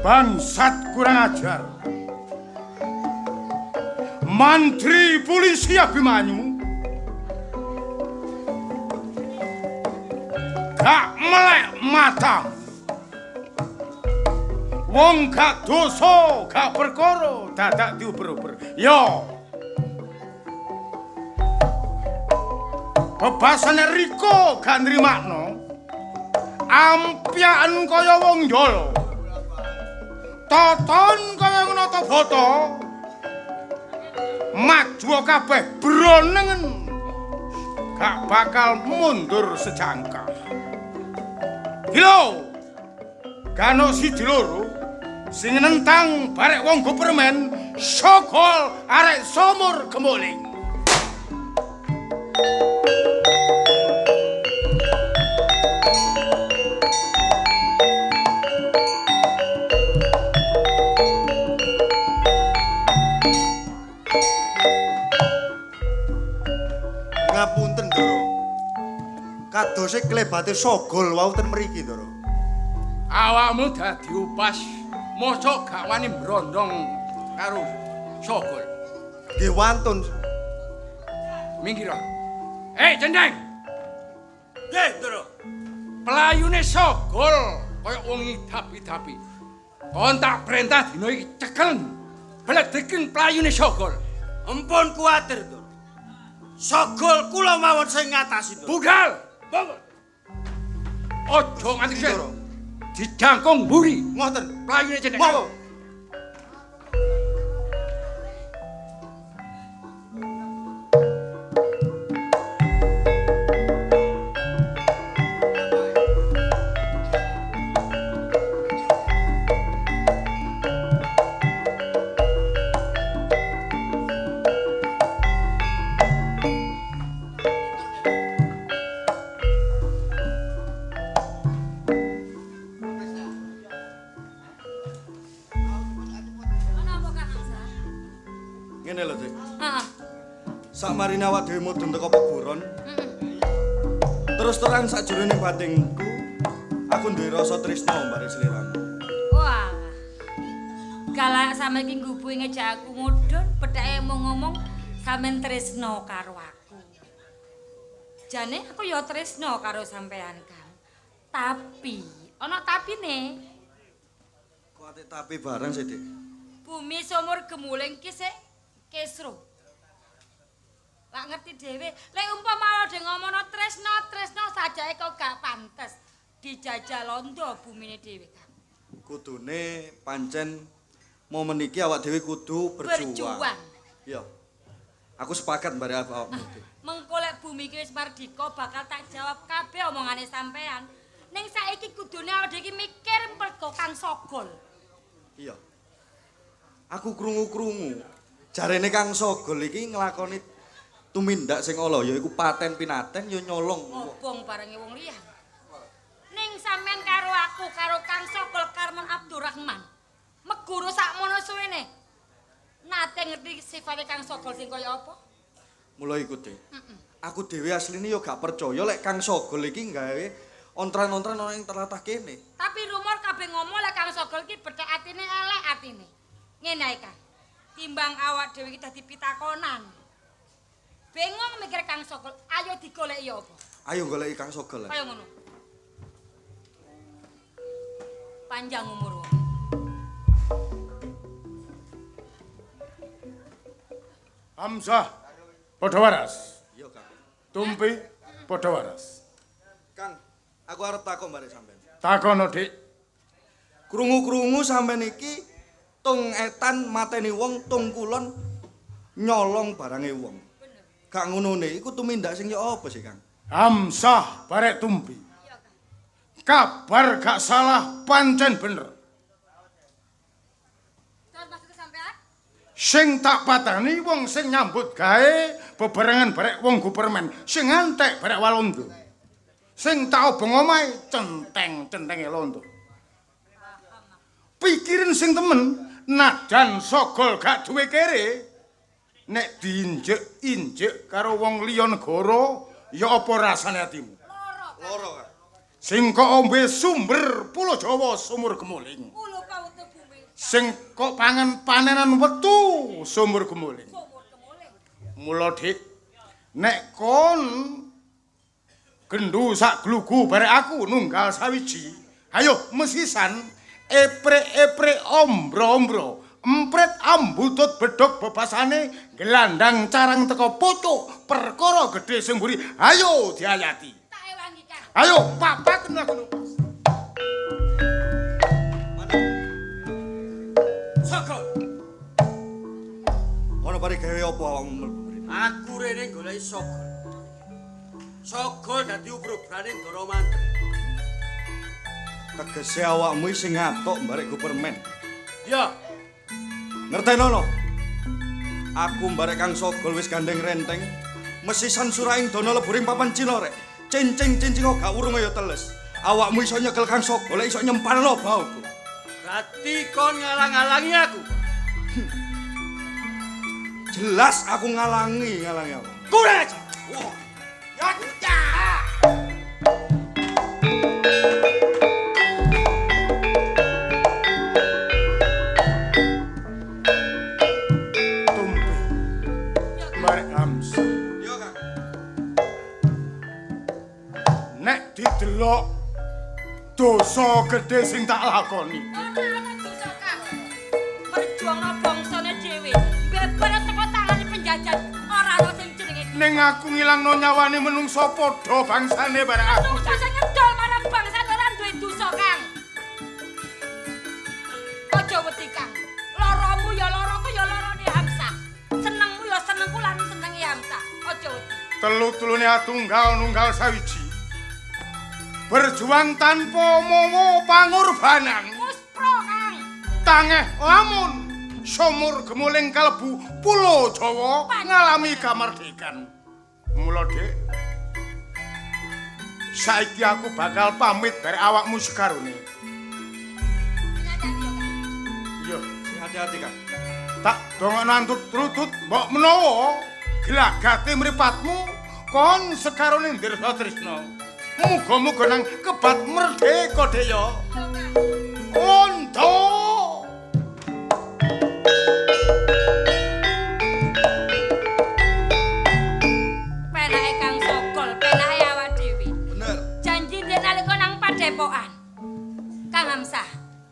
Bangsat kurang ajar. Mantri polisi Abimanyu gak melek matamu. Wong gak dosa, gak perkara, dadak diuber-uber. Yo. Bebasane Riko gak nrimakno. Ampyaken kaya wong njolo. Toton kaya nata bata. Maju kabeh bronengen. Gak bakal mundur sejangka. Gilo. Gano siji loro sing nentang barek wong gopermen Sogol arek Sumur Gemuling. Ngapunten, Ndoro. Kadose klebate Sogol wau ten mriki, Ndoro. Awakmu dadi upas, mosok gak wani mbrondong karo Sogol. Nggih wantun. Minggir. Hei, Cendeng. Nggih, Ndoro. Pelayune Sogol kaya wong idapi-dapi. Kon tak perintah dina iki cekelen. Bledeken pelayune Sogol. Ampun kuwatir, Ndoro. Sogol kula mawon sing ngatasi, Ndoro. Budal. Monggo. Aja nganti sing dijangkung mburi. Ngoten. Pelayune Cendeng. Monggo. Ngene lho, Dik. Heeh. Sakmarine awak dhewe mudhun teko peguron. Terus terang sakjroning batinku aku duwe rasa tresna mbare sliramu. Wah. Galak sampe iki nggubuhi ngejak aku mudhun, petheke mung ngomong sampean tresna karo aku. Jane aku ya tresna karo sampean, Kang. Tapi, ana tapine. Kok ate tapi bareng sih, Dik? Bumi Sumur Gemuling ki sik kesro. Lak ngerti dhewe, lek umpama ade ngomongno tresna-tresna sajake kok gak pantes dijajah londo bumine dhewe, Kang. Kudune pancen momen iki awak dhewe kudu berjuang. Berjuang. Iya. Aku sepakat mbare awakmu, Dik. Mengko lek bumi iki wis mardika bakal tak jawab kabeh omongane sampean. Ning saiki kudune awake dhewe iki mikir mergo Kang Sogol. Iya. Aku krungu-krungu. Jarene Kang Sogol iki nglakoni tumindak sing ala ya iku paten pinaten ya nyolong. Ngobong barenge wong liya. Ning sampean karo aku karo Kang Sogol Karmon Abdurrahman. Meguru sakmono suwene. Nate ngerti sifate Kang Sogol sing kaya apa? Mula iku, Dik. Aku dhewe asline ya gak percaya lek Kang Sogol iki gawe ontran-ontran ana ing tlatah kene. Tapi rumor kabeh ngomong lek Kang Sogol iki bethek atine elek atine. Ngene ae, Kang. Timbang awak dhewe iki dadi pitakonan. Bingung mikir Kang Sogol, ayo digoleki ya apa? Ayo goleki Kang Sogol. Kaya ngono. Panjang umur wong. Hamzah padha waras. Iya, Kang. Tumpi padha waras. Kang, aku arep takon bare sampean. Takono, Dik. Krungu-krungu sampean iki tung etan mateni wong, tung kulon nyolong barange wong. Gak ngonone iku tumindak sing ya apa sih, Kang? Hamzah barek Tumpi. Kabar gak salah pancen bener. Terus maksudnya sampean? Sing tak patani wong sing nyambut gawe bebarengan barek wong gupermen, sing ngantek barek Walondo. Sing tak obong omahe centeng-centenge londo. Pikirin sing temen, najan Sogol gak duwe kere, nek diinjek-injek karo wong liya negara, ya apa rasane atimu? Loro, Kang. Sing kok ombe sumber Pulo Jawa Sumur Gemuling. Pulo pautu Sing kok pangan panenan wetu sumur gemuling. Mula Dik, nek kon gendu sak glugu barek aku nunggal sawiji. Ayo mesisan epre-epre ombro-ombro, empret ambutut bedhog bebasane gelandang carang teko pucuk perkara gedhe sing mburi. Ayo diayati. Tak ewangi, Kang. Ayo papaken aku. Sogol. Ono pare gawe apa awakmu mlebu mrene? Aku rene goleki Sogol. Sogol dadi ubro-brane Ndara Mantri. Tegese awakmu iki sing ngatok mbarek Gupermen. Ya. Ngertenono. Aku mbarek Kang Sogol wis gandeng renteng. Mesisan suraing dana leburing papan Cina rek. Cincing-cincing gak urung ya teles. Awakmu iso nyekel Kang Sogol, iso nyempalno baoku. Berarti kon ngalang-alangi aku. Jelas aku ngalangi aku. Kurang aja. Wah. Ya. Tumpi. Barek Hamzah. Yo, Kang. Nek didelok dosa gedhe sing tak lakoni. Ora ana dosa, Kang. Merjuangno bangsane dhewe, bebas teko tangane penjajah, ora ana sing jenenge. Ning aku ngilangno nyawane menungso padha bangsane barek aku. Menungso sing ngedol marang bangsane ora duwe dosa, Kang. Aja wedi, Kang. Loromu ya loroku ya lorone Hamzah. Senengmu ya senengku lan senenge Hamzah. Aja wedi. Telu-telune atunggal nunggal sawiji. Berjuang tanpa momo pangorbanan. Muspro, Kang. Tangeh lamun sumur gemuling kalebu Pulo Jawa ngalami kamardikan. Mula Dik, saiki aku bakal pamit barek awakmu sekarone. Hati-hati ya, Kang. Iya, Sing hati-hati, Kang. Tak dongakno antut-trutut mbok menawa glagate mripatmu kon sekarone ndirsa tresna. Muga-muga nang kebat merdeka Dik ya. Iya, Kang. Londo. Penake Kang Sogol, penake awak dhewe. Bener. Janji ndek nalika nang padepokan. Kang Hamzah,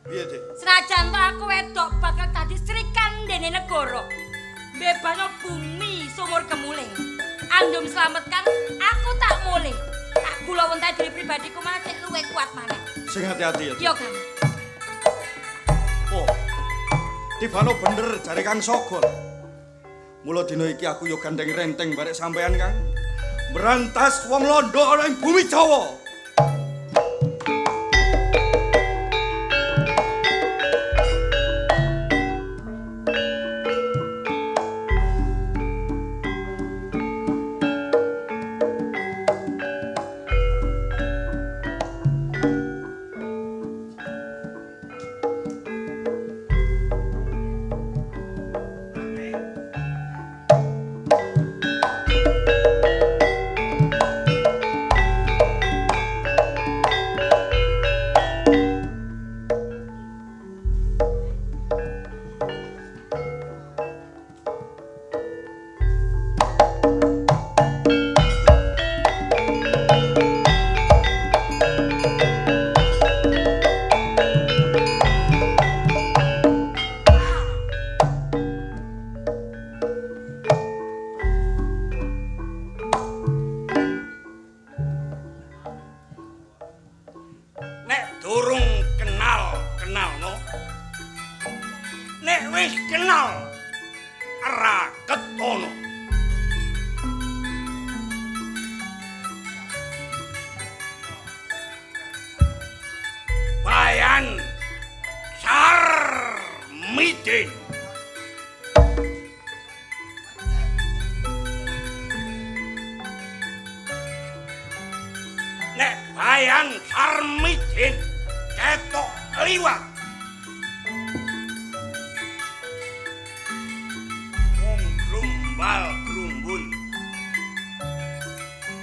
Piye, Dik? senajan to aku wedok bakal dadi srikandene negara. Bebasno bumi sumur gemuling. Andum slamet Kang, aku tak mulih. Tak gula wonten diri pribadiku malah cek luwih kuat maneh. Sing hati-hati ya. Dik. Yo Kang. Oh. Tibano bener jare Kang Sogol. Mula dina iki aku yo gandeng renteng barek sampean, Kang. Berantas wong londo ana ing bumi Jawa. Nek durung kenal, kenalno. Nek wis kenal, ora ketono. Bayan Sarmidin. Nek Bayan Sarmidin ketok liwat. Wong grumbal grumbul.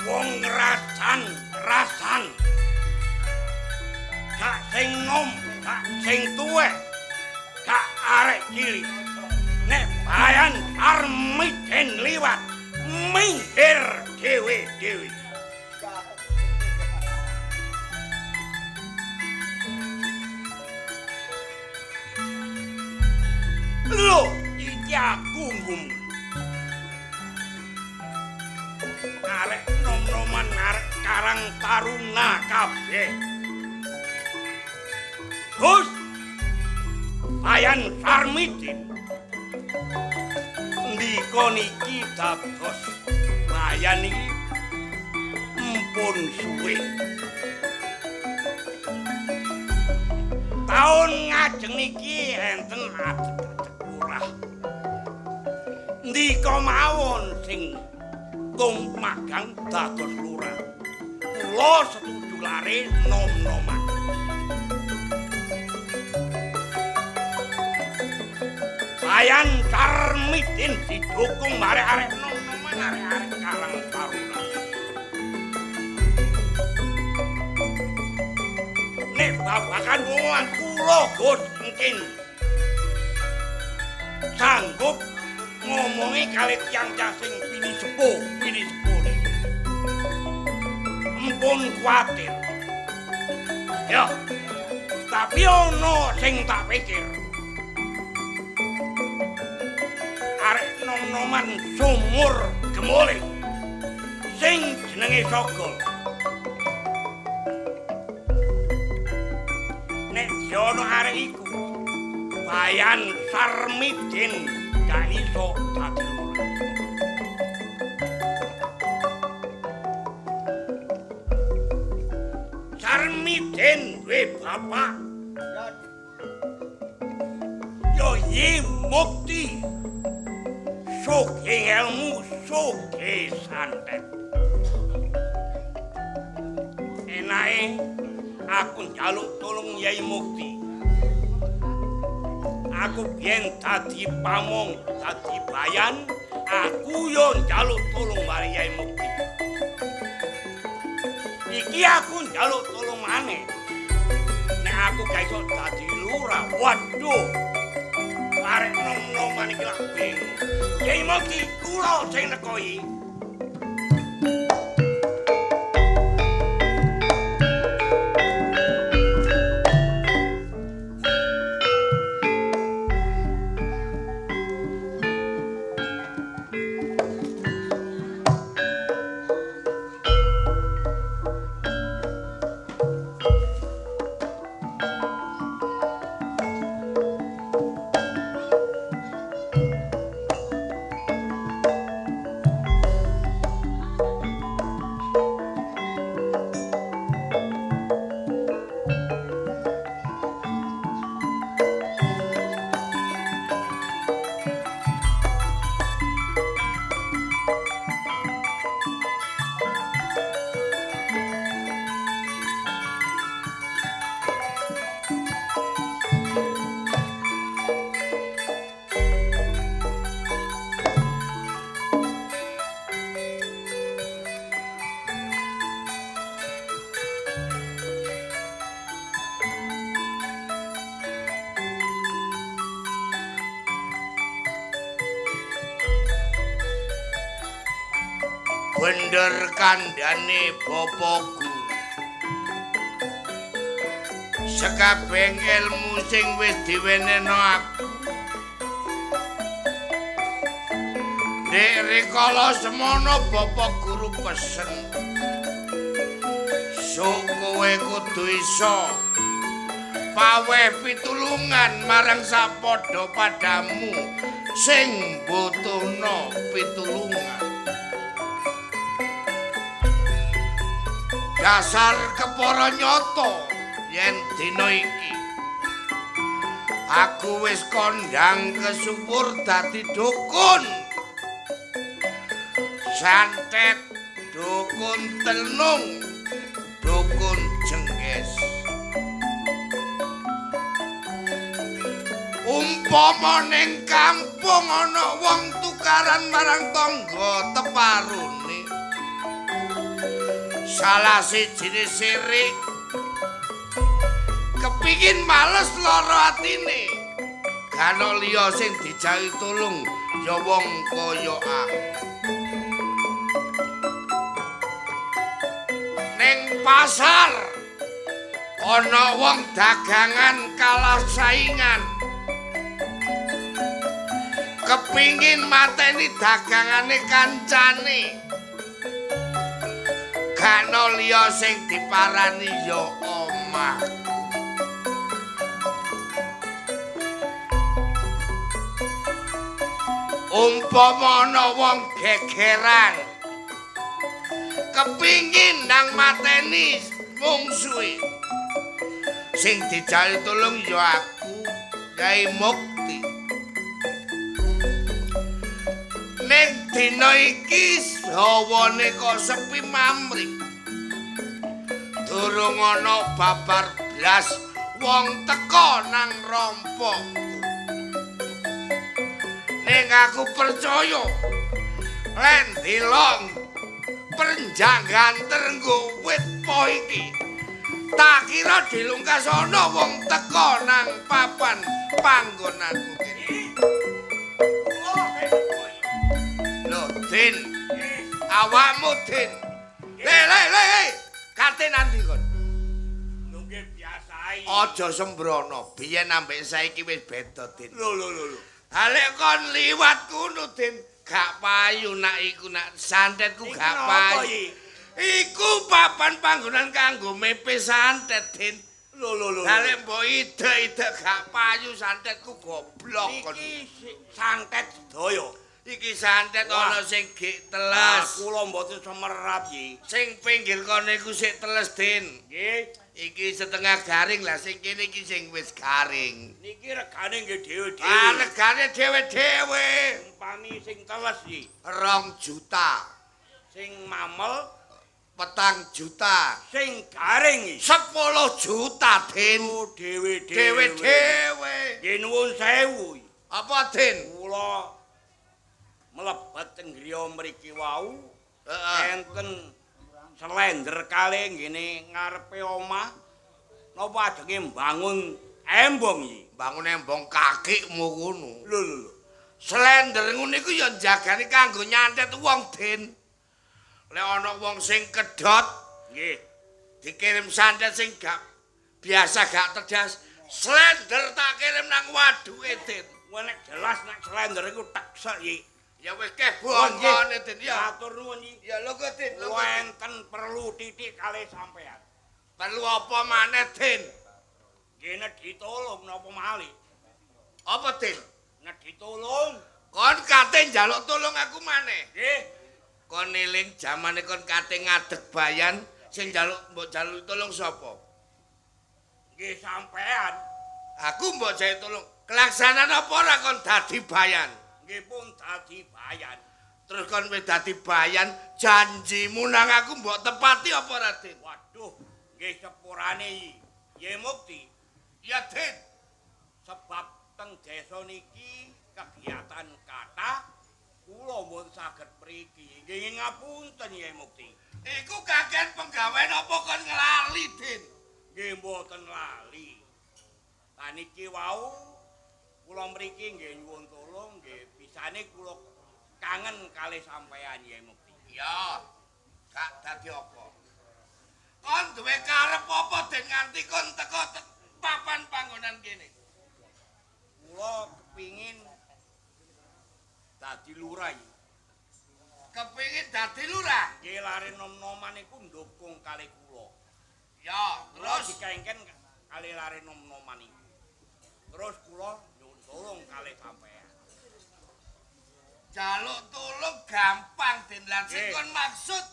Wong rasan-rasan. Gak sing nom, gak sing tuwek, gak Arek cilik nek Bayan Sarmidin liwat minggir dhewe-dhewe. Lho, iki aku ngum. Arek nom-noman arek Karang Taruna kabeh. Gus Bayan Sarmidin ndika niki dados Bayan iki empun suwe. Taun ngajeng niki enten adeg-adeg lurah. Ndika mawon sing tum magang dados lurah. Kula setuju lare nom-noman. Bayan Sarmidin didukung arek-arek nom-noman arek-arek Karang Taruna. Nek babagan wong kula Gus mungkin sanggup ngomongi kali tiyang-tiyang sing pini sepuh. Empun kuwatir. Ya, tapi ono sing tak pikir. Arek nom-noman sumur gemole sing jenenge Sogol. Nek jono arek iku Bayan Sarmidin gak iso dadi lurah. Sarmidin duwe bapak yo Yi Mukti, sugih ilmu, sugih santet. Enake aku njaluk tulung Yai Mukti. Aku biyen dadi pamong, dadi bayan, aku yo njaluk tulung marang Yai Mukti. Iki aku njaluk tulung maneh. Nek aku gak iso dadi lurah, waduh. Arek nom-noman iki lak bingung. Yai Mukti kula sing nekoi. Bener kandhane bapakku. Sekabeh ilmu sing wis diwenehno aku. Dek rikala semono bapak guru pesen. Sok kowe kudu iso paweh pitulungan marang sapadha padamu sing butuhno pitulungan. Dasar kepara nyata yen dina iki aku wis kondang kesuwur dadi dukun santet, dukun tenung, dukun jengges. Umpama ning kampung ana wong tukaran marang tangga teparune, salah sijine sirik kepingin males lara atine, Gano liya sing dijaluki tulung ya wong kaya aku. Ning pasar ana wong dagangan kalah saingan. Kepingin mateni dagangane kancane. Gano liya sing diparani ya omah. Umpama ana wong gegeran kepingin nang mateni mungsuhe, sing dijaluk tulung ya aku, Kyai Mukti. Ning dina iki hawane kok sepi mamrih. Durung ana babar blas wong teka nang rompokku. Ning aku percaya lek ndelok prenjak ganter nggo wit po iki, tak kira dilungkas ana wong teka nang papan panggonanku kene. Lho, Din. Awakmu, Din. Le le le, kate nanti kon? Lho nggih biasae. Aja sembrono, biyen ambek saiki wis beda, Din. Lho lho lho lho. Halek kon liwat kuno, Din, gak payu nak iku nak santetku gak payu. Iku papan panggonan kanggo mepe santet, Din. Lho lho lho. Halek mbok idek-idek gak payu santetku goblok kon. Iki santet sedaya. Iki santet ana sing gek teles. Kula mboten semerap iki. Sing pinggir kono iku sik teles, Din. Nggih. Iki setengah garing lah sing kene iki sing wis garing. Niki regane nggih dhewe-dhewe. Ah, regane dhewe-dhewe. Umpami sing teles iki 2 juta. Sing mamel 4 juta. Sing garing iki 10 juta, Din. Oh, dhewe-dhewe. Dhewe-dhewe. Nggih nuwun sewu. Apa, Din? Kula mlebet teng griya mriki wau. Heeh. Enten slender kalih ngene ngarepe omah. Napa ajenge mbangun embong iki? Bangun embong kakikmu ngono. Lho lho lho. Slender ngono iku ya njagani kanggo nyantet wong, Din. Lek ana wong sing kedhot, nggih, dikirim santet sing gak biasa gak tedas, slender tak kirim nang waduke, Din. Wah nek jelas nek slender iku teksek iki. Ya wis keh bongkone, Din ya. Matur nuwun iki. Ya lho kok, Din. Lho enten perlu titik kalih sampean. Perlu apa maneh, Din? Nggih nedhi tolong napa malih? Apa, Din? Nedhi tolong. Kon kate njaluk tolong aku maneh. Nggih. Kon eling jamane kon kate ngadeg bayan sing njaluk mbok jaluk tolong sapa? Nggih sampean. Aku mbok jaluk tolong. Kelaksanan apa ora kon dadi bayan? Nggih pun dadi bayan. Terus kon wis dadi bayan, janjimu nang aku mbok tepati apa ora, Din? Waduh, nggih sepurane iki. Ye Mukti. Ya, Din. Sebab teng desa niki kegiatan kathah kula mboten saged mriki. Nggih ngapunten Ye Mukti. Iku kakean penggawean apa kon nglali, Din? Nggih mboten lali. Lah niki wau kula mriki nggih nyuwun tulung nggih bisane kula kangen kalih sampean Ye Mukti. Ya, gak dadi apa. Kon duwe karep apa Den nganti kon teko papan panggonan kene? Kula kepingin dadi lurah iki. Kepingin dadi lurah? Nggih lare nom-noman iku ndukung kalih kula. Ya, terus dikengken kalih lare nom-noman iku. Terus kula nyuwun tulung kalih sampean. Jaluk tulung gampang, Den. Lah sing kon maksud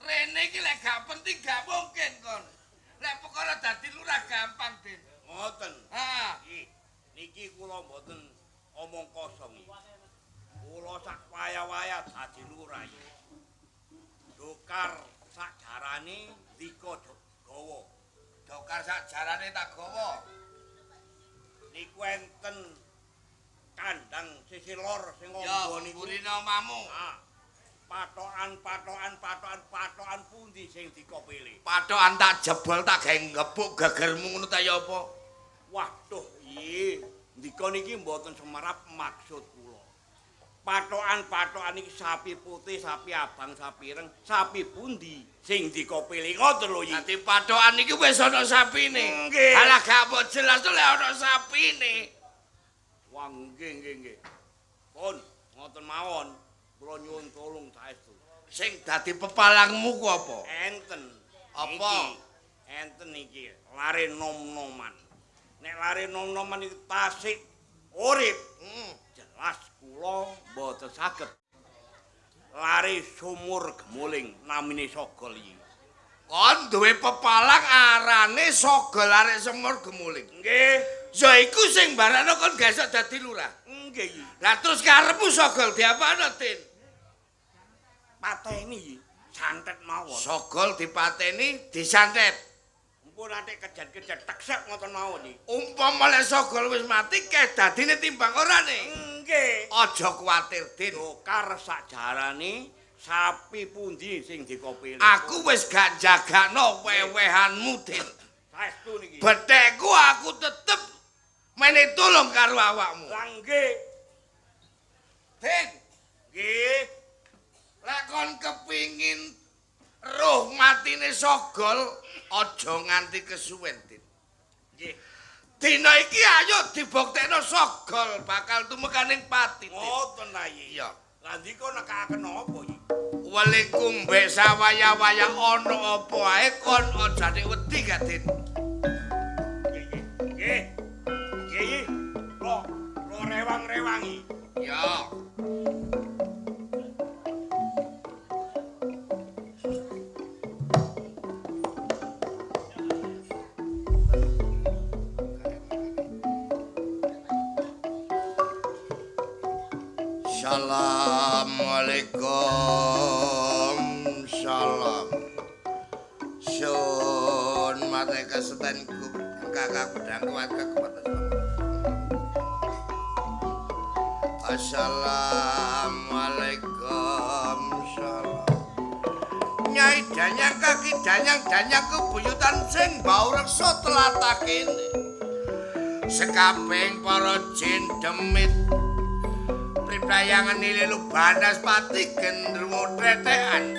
rene iki lek gak penting gak mungkin kon. Lek perkara dadi lurah gampang, Din. Ngoten. Heeh. Niki kula mboten omong kosong iki. Kula sak waya-waya dadi lurah iki. Dokar sak jarane dika gawa. Dokar sak jarane tak gawa. Niku enten kandang sisih lor sing ombo niku. Ya, mburine omamu. Patokan patokan patokan patokan pundi sing dikopili? Patokan tak jebol tak gawe ngebuk gegermu ngono ta ya apa? Waduh, iki Ndika niki mboten semerap maksud kula. Patokan-patokan iki sapi putih, sapi abang, sapi ireng, sapi pundi sing dikopili ngoten lho iki. Dadi patokan iki wis ana sapine. Nggih. Halah gak mbok jelas to lek ana sapine. Wah, nggih nggih nggih. Pun ngoten mawon, kula nyuwun tulung saestu. Sing dadi pepalangmu ku apa? Enten. Apa? Enten iki, lare nom-noman. Nek lare nom-noman iki tasik urip, jelas kula mboten saged. Lare sumur gemuling namine Sogol iki. Kon duwe pepalang arane Sogol arek sumur gemuling. Nggih. Ya iku sing barakno kon gak iso dadi lurah. Nggih iki. Lah terus karepmu Sogol diapakno, Tin? Pateni iki, santet mawon. Sogol dipateni, disantet. Mumpun atik kejat-kejat teksek ngoten mawon iki. Umpama lek Sogol wis mati keh dadine timbang orane. Nggih. Aja kuwatir, Din. Dokar sakjarane sapi pundi sing dikopili. Aku wis gak jagakno wewehanmu, Din. Saestu niki. Bethekku aku tetep mene tulung karo awakmu. Lah nggih. Din, nggih. Lek kon kepingin roh matine Sogol, aja nganti kesuwen, Din. Nggih. Dina iki ayo dibuktekno Sogol bakal tumekaning pati, Din. Ngoten ta iki. Iya. Lah ndika nekakaken apa iki? Weli kumbe sawaya-waya ana apa ae kon aja nek wedi gak, Din. Nggih, nggih. Nggih iki. Lo, lo rewang-rewangi. Ya. Assalamualaikum. Salam. Sun mate kesetanku kakak pedang kuat kekuatan. Assalamualaikum. Salam. Nyai danyang kaki danyang danyang kebuyutan sing bau reksa tlatah kene. Sekabehing para jin demit priplayangan nililu banaspati gendruwo tretekan.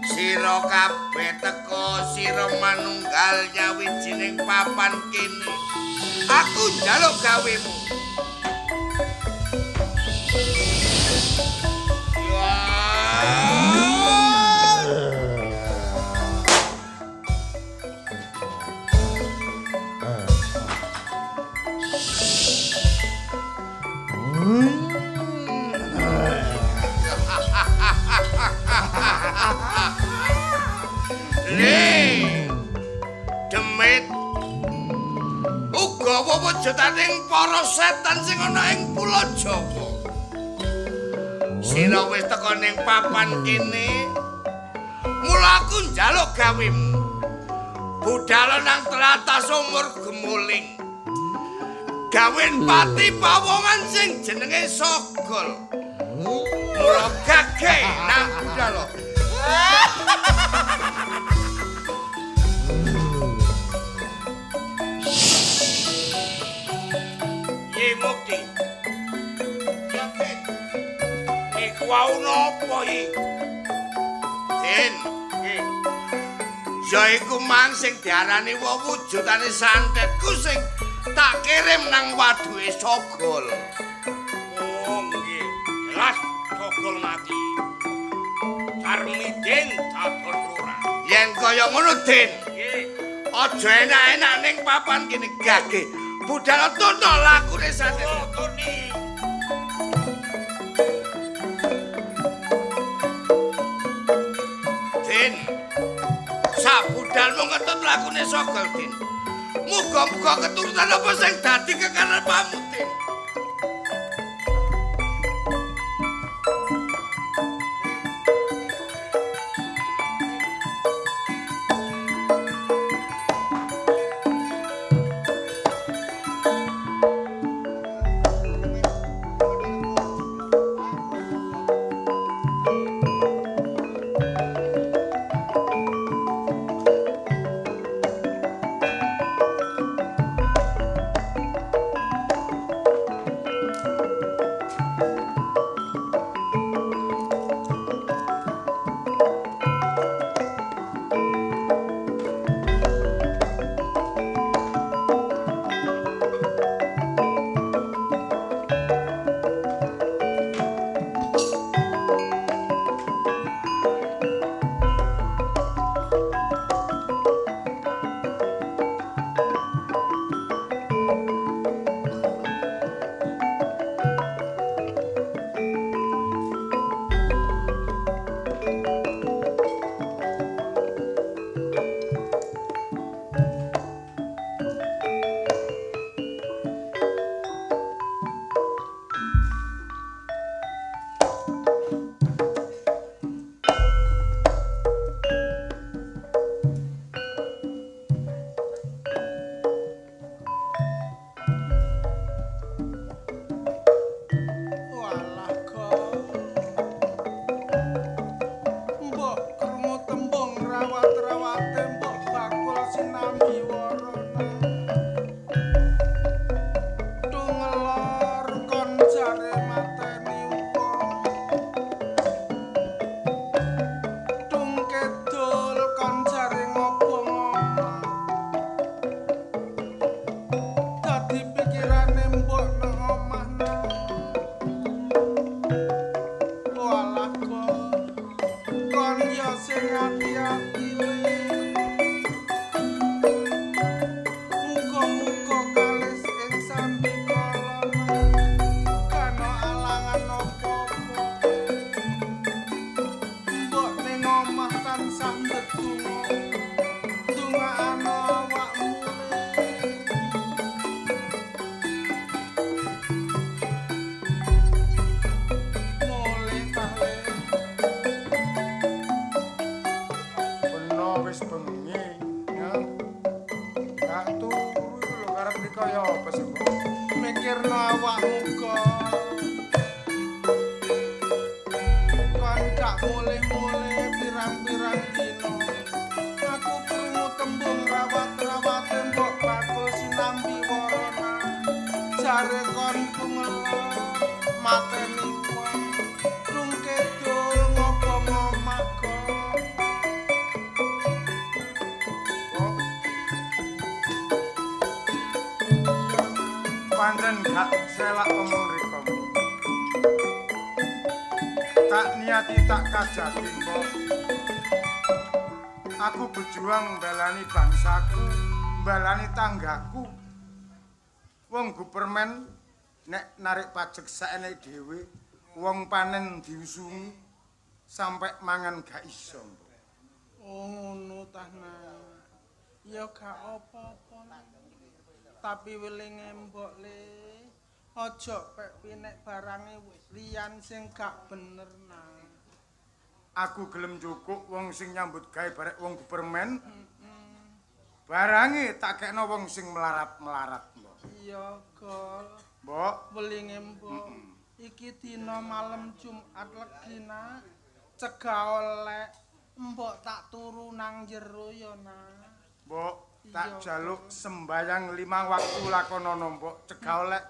Sira kabeh teka sira manunggal nyawijining papan kene. Aku njaluk gawemu. Demit uga wewujudaning para setan sing ana ing Pulo Jawa. Sira wis teka ning papan kene. Mula aku njaluk gawemu. Budal nang tlatah Sumur Gemuling. Gawen pati pawongan sing jenenge Sogol. Mula gage nang budal. Ye Mukti. Niku wau napa iki? Din. Nggih. Ya iku mang sing diarani wewujudane santetku sing tak kirim nang waduke Sogol. Oh nggih. Jelas Sogol mati. Sarmidin dados lurah. Yen kaya ngono, Din. Nggih. Aja enak-enak ning papan kene gage. Budal tono lakune santet. Toni. Din. Sabudalmu ngetut lakune Sogol, Din. Muga-muga keturutan apa sing dadi kekarepmu, Din. Turu iku lho karep iki kaya apa sih, Mbok? Mikirno awakmu kok. Kon gak mulih-mulih pirang-pirang dina. Aku krungu tembung rawat-rawat mbok bakul sinambi warana. Jare kon pungelo mateni wong. Rung kidul ngobong omah kok. Mbok. Pancen gak selak omong rika. Tak niati tak kajati, Mbok. Aku berjuang balani bangsaku, balani tanggaku. Wong gupermen nek narik pajak saeneke dhewe, wong panen diusungi sampai mangan gak iso, Mbok. Oh ngono tah nak. Ya gak apa-apa lah. Tapi welinge mbok le, aja pek pinek barange liyan sing gak bener nak. Aku gelem njukuk wong sing nyambut gawe barek wong gupermen. Barange tak kekno wong sing melarat-melarat, Mbok. Iya, Gol. Mbok, Welinge mbok. Iki dina malem Jumat legi nak. Cegah oleh mbok tak turu nang jero ya nak. Mbok, tak Iya, jaluk sembayang 5 waktu lakonono, Mbok. Cegah oleh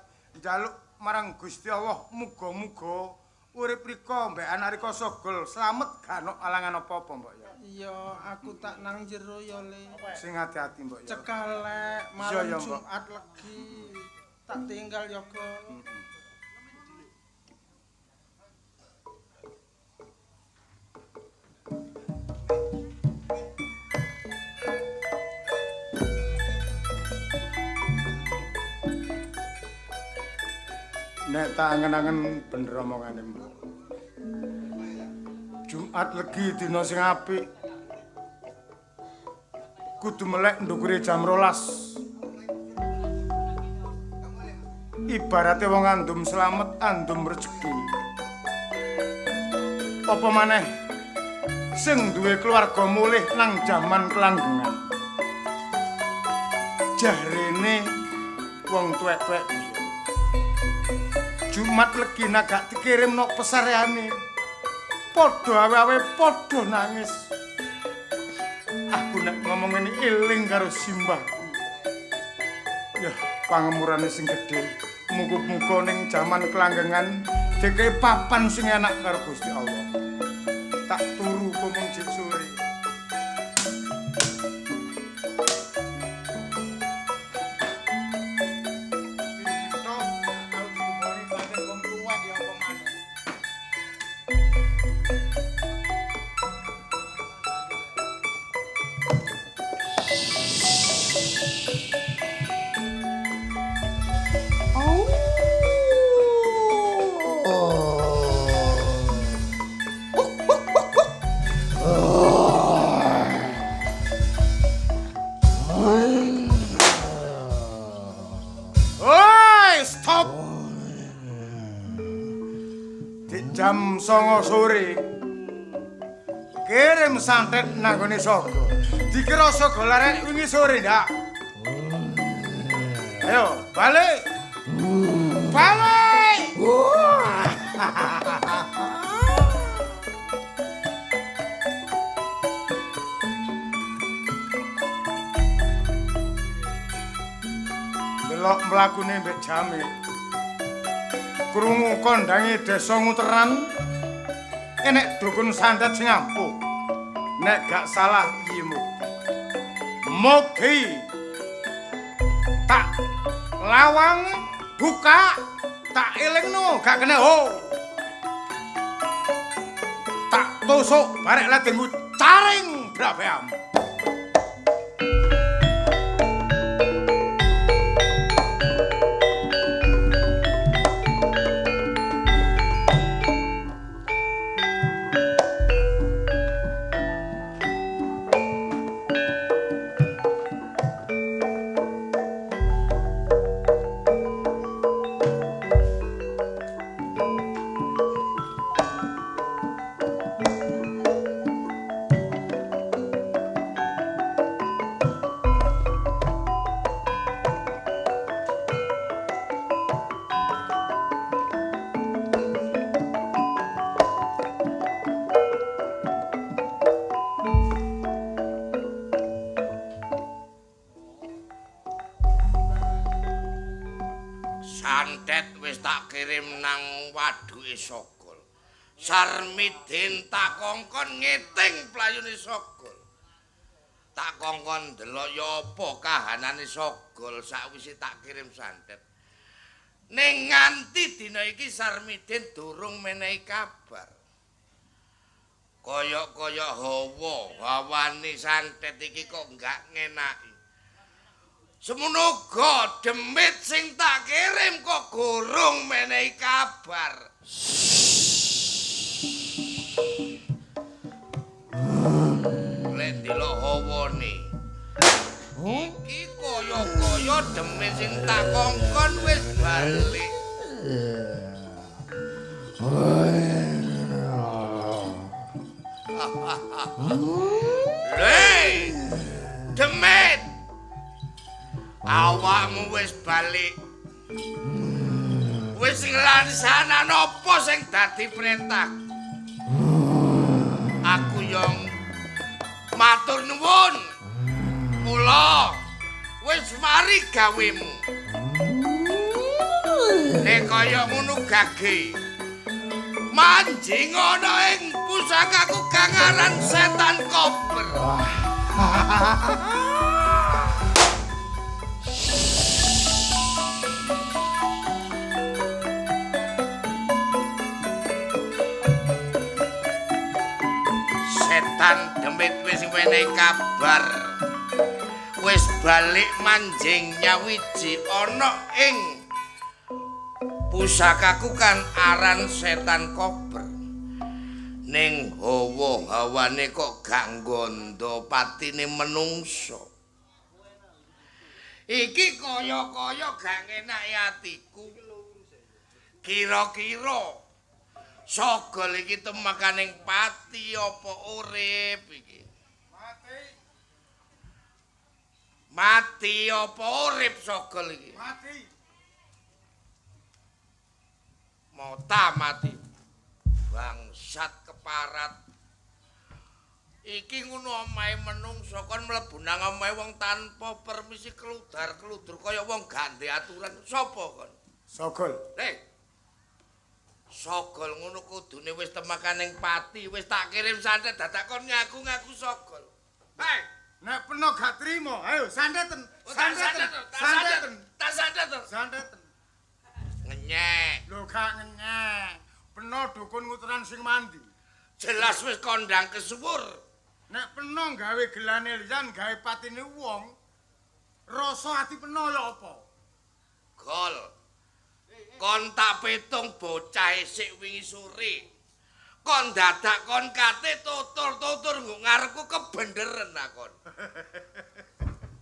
njaluk marang Gusti Allah muga-muga urip rika mbek anak rika Sogol slamet gak ono alangan apa-apa, Mbok ya. Iya, aku tak nang jero ya le. Sing ati-ati, Mbok ya. Cegah lek Iya, malem iya, Mbok. Jumat legi. Tak tinggal ya, Gol. Nek tak angen-angen bener omongane, Mbok. Jumat legi dina sing apik. Kudu melek ndukure jam 12. Ibarate wong andum slamet, andum rejeki. Apa maneh sing duwe keluarga mulih nang jaman kelanggengan. Jarene wong tuwek-tuwek biyen. Jumat legi nak gak dikirim nok pesareane. Padha awe-awe padha nangis. Aku nek ngomong ngene eling karo simbahku. Ya, pangemurane sing gedhe. Muga-muga ning jaman kelanggengan dikei papan sing enak karo Gusti Allah. Tak turu pomong jek sore. Oi, stop. Di jam 09.00 sore kirim santet nang gone Sogo. Dikira Sogo larek wingi sore ndak? Ayo, balik. Balik. Delok mlakune mbek jame. Krungu kondange desa Nguteran enek dukun santet sing ampuh. Nek gak salah Yi Mukti. Mukti. Tak lawang buka, tak elingno gak kena ho. Tak tusuk barek ladengku caring brabeam. Santet wis tak kirim nang waduke Sogol. Sarmidin tak kongkon ngiting playune Sogol. Tak kongkon ndelok ya apa kahanane Sogol sakwise tak kirim santet. Ning nganti dina iki Sarmidin durung menehi kabar. Kaya-kaya hawa, hawane santet iki kok enggak ngenaki. Semono uga demit sing tak kirim kok gorong menehi kabar. Lek ndelok hawane. Iki kaya-kaya demit sing tak kongkon wis balik. Lei, demit, awakmu wis balik, wis nglaksana napa sing dadi perintah. Aku yo matur nuwun, mula wis mari gawemu. Nek kaya ngono gage. Manjing ana ing pusakaku kang aran setan kober. Setan demit wis wenehi kabar. Wis balik manjing nyawiji ana ing pusakaku kan aran setan kober. Ning hawa-hawane kok gak nggondo patine menungso. Iki kaya-kaya gak ngenaki atiku. Kira-kira Sogol iki temakaning pati apa urip iki? Mati. Mati apa urip Sogol iki? Mati. Mota mati. Bangsat keparat. Iki ngono omahe menungso kon mlebu nang omahe wong tanpa permisi keludar-keludur kaya wong gak ndek aturan. Sopo kon? Sogol. Leh. Sogol ngono kudune wis temakaning pati, wis tak kirim santet dadak kon ngaku-ngaku Sogol. Hei, nek peno gak trimo, ayo santeten. Santeten. Santeten. Tak santeten. Santeten. Ngenyek. Lho gak ngenyek. Peno dukun nguteran sing mandi. Jelas wis kondang kesuwur. Nek peno gawe gelane liyan gawe patine wong, rasa ati peno ya apa? Gol. Kon tak pitung bocah isik wingi sore. Kon dadak kon kate tutur-tutur nggo ngarepku kebenderen akon.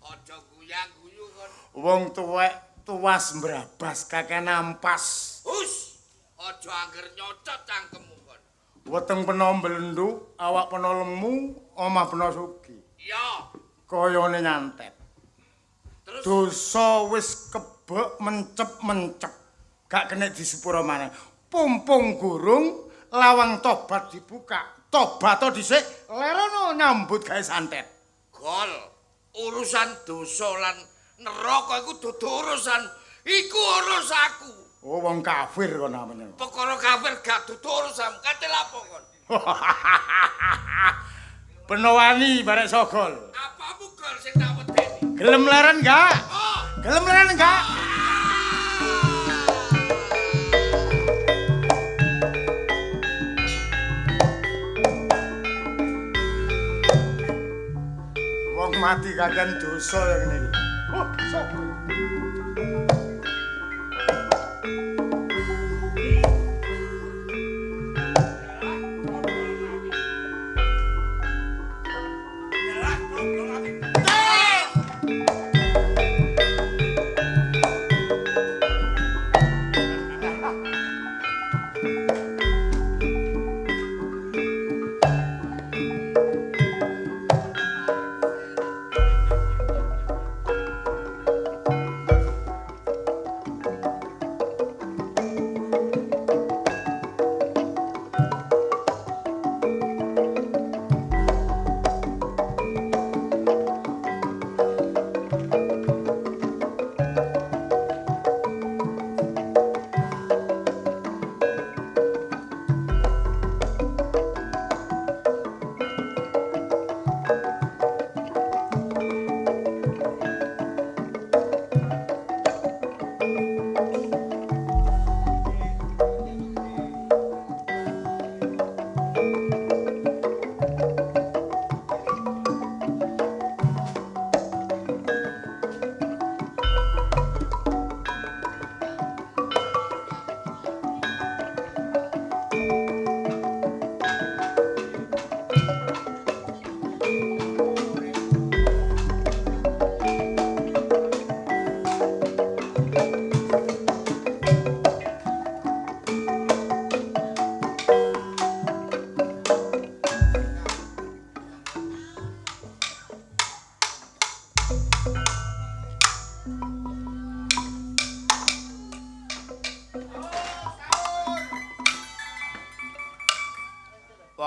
Aja guyang-guyu kon. Wong tuwek tuwas mbrabas kakek nampas. Hus, aja angger nyocot cangkemmu kon. Weteng peno mblenduk, awak peno lemu, omah peno sugih. Iya. Kayane nyantet. Terus dosa wis kebek mencep-mencep. Gak kena disepuro maneh. Pumpung gurung lawang tobat dibuka. Tobat dhisik, lerono nyambut gawe santet. Gol, urusan dosa lan neraka iku dudu urusan, iku urusanku. Oh, wong kafir kon namanya. Perkara kafir gak dudu urusan, kate lapo kon? Penowani barek Sogol. Apamu gol sing tak wedeni? Gelem leren gak? Oh. Gelem leren gak? Wong mati kakean dosa ya ngene iki. Oh, Sogol.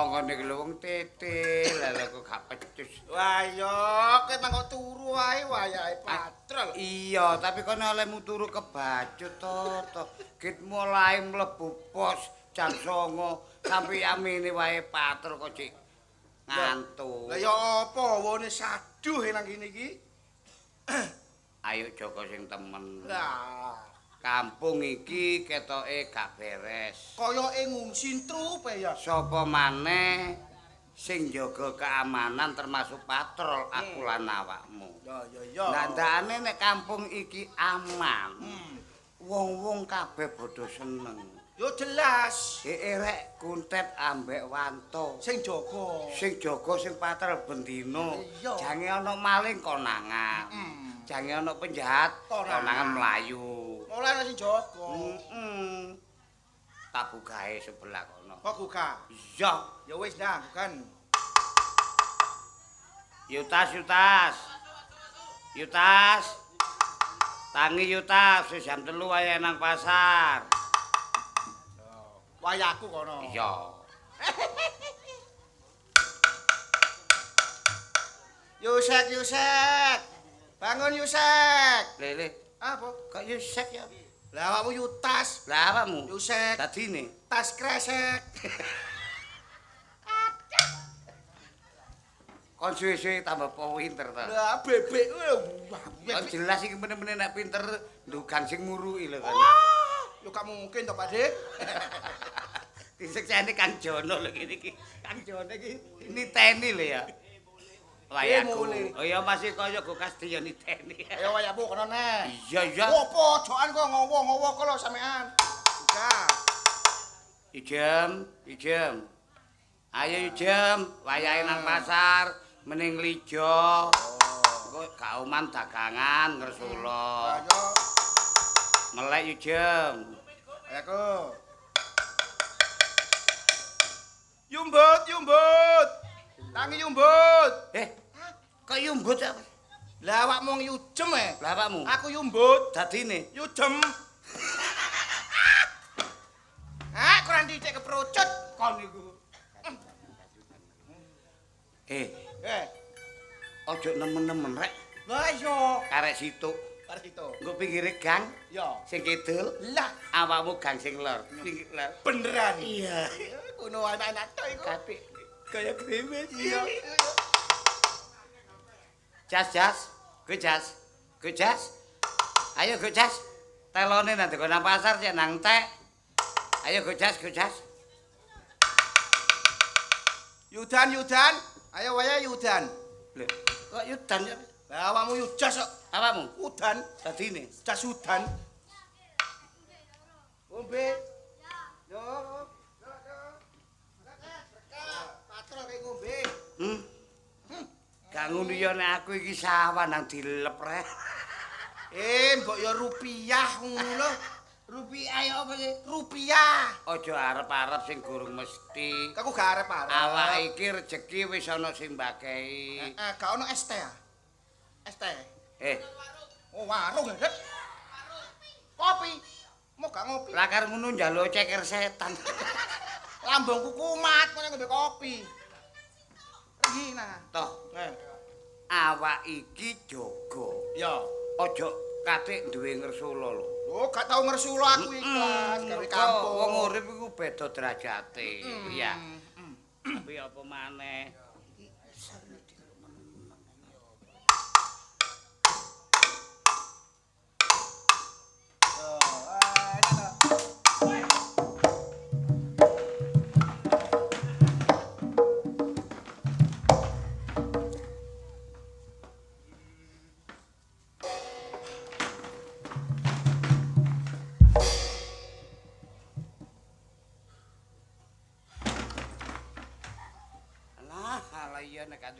Tanggane iki lho wong tete, lha kok gak pecus. Wah iya, kowe mangkok turu wae wayahe patrol. Iya, tapi kono olehmu turu kebacut to to. Git mulai mlebu pos jam 09.00 sampe amene wae patrol kok cik ngantuk. Lah ya apa wone saduh nang kene iki? Ayo jaga sing temen. Lah, kampung iki ketoke gak beres. Koyoke ngungsi trupe ya. Sapa maneh sing jaga keamanan termasuk patrol aku lan awakmu. Ya ya ya. Ndandane nek kampung iki aman. Wong-wong kabeh padha seneng. Yo jelas. Heeh rek kuntet ambek wanto. Sing jaga. Sing jaga sing patrol bendina. Iya. Jange ana maling konangan. Jange ana penjahat konangan mlayu. Mulai ana sing jaga. Heeh. Tak bukae sebelah kono. Kok buka? Iya. Ya wis dah, bukan. Yutas, Yutas. Yutas. Tangi Yutas, wis jam 3 wae nang pasar. Wayahku kono. Iya. Yusek, Yusek. Bangun Yusek. Lele. Apa? Kok Yusek ya? Lah awakmu Yutas. Lah awakmu Yusek. Dadine tas kresek. Kon suwe-suwe tambah pinter ta. Lah bebek wah. Kon jelas iki meneh-meneh nek pinter ndugan sing muruki lho kan. Yo gak mungkin to Pak Dik. Disekseni Kang Jono lho ngene iki. Kang Jono iki niteni lho ya. Wayahku. Oh iya masih kaya go kasdi ya niteni. Ayo wayahmu kono neh. Iya iya. Oh pojokan kok ngowo-ngowo kok lho sampean. Buka. Ijem, ijem. Ayo ijem, wayahe nang pasar mening lijo. Engko gak oman dagangan ngresula. Ayo. Melek ijem. Ayo. Yumbut, yumbut. Tangi yumbut. Kok yumbut ya? Lah awakmu yujem e. Lah awakmu? Aku yumbut. Dadine yujem. Ah, kurang dithik keprocut kon iku. Ojo nemen-nemen rek. Lah iya. Karek situk. Karek situk. Engko pinggire gang. Ya. Sing kidul. Lah awakmu gang sing lor. Pinggir lor. Beneran. Iya. Kuno enak-enak tok iku. Katik kaya grimis. Iya. Jas, jas. Go jas. Go jas. Ayo go jas. Telone nang nang pasar cek nang tek. Ayo go jas, go jas. Yudan, Yudan. Ayo wayahe Yudan. Lho, kok Yudan ya? Lah awakmu Yujas kok. Awakmu? Udan. Dadine jas udan. Ngombe. Yo. Patrol kayak ngombe. Gak ngono ya nek aku iki sawah nang dilep rek. Mbok ya rupiah ngono lho. Rupiah ya apa sih? Rupiah. Aja arep-arep sing gurung mesti. Aku gak arep-arep. Awak iki rejeki wis ana sing mbakehi. Heeh, gak ono es teh. Es teh. Oh, warung ya, Dek. Kopi. Mau gak ngopi? Lah karo ngono njaluk ceker setan. Lambungku kumat kono ngombe kopi. Regi nah. Toh. Awak iki jaga. Ya. Aja katik duwe ngersula lho. Oh, gak tau ngersula aku ikhlas gawe kampung. Wong urip iku beda derajate, ya. Tapi apa maneh?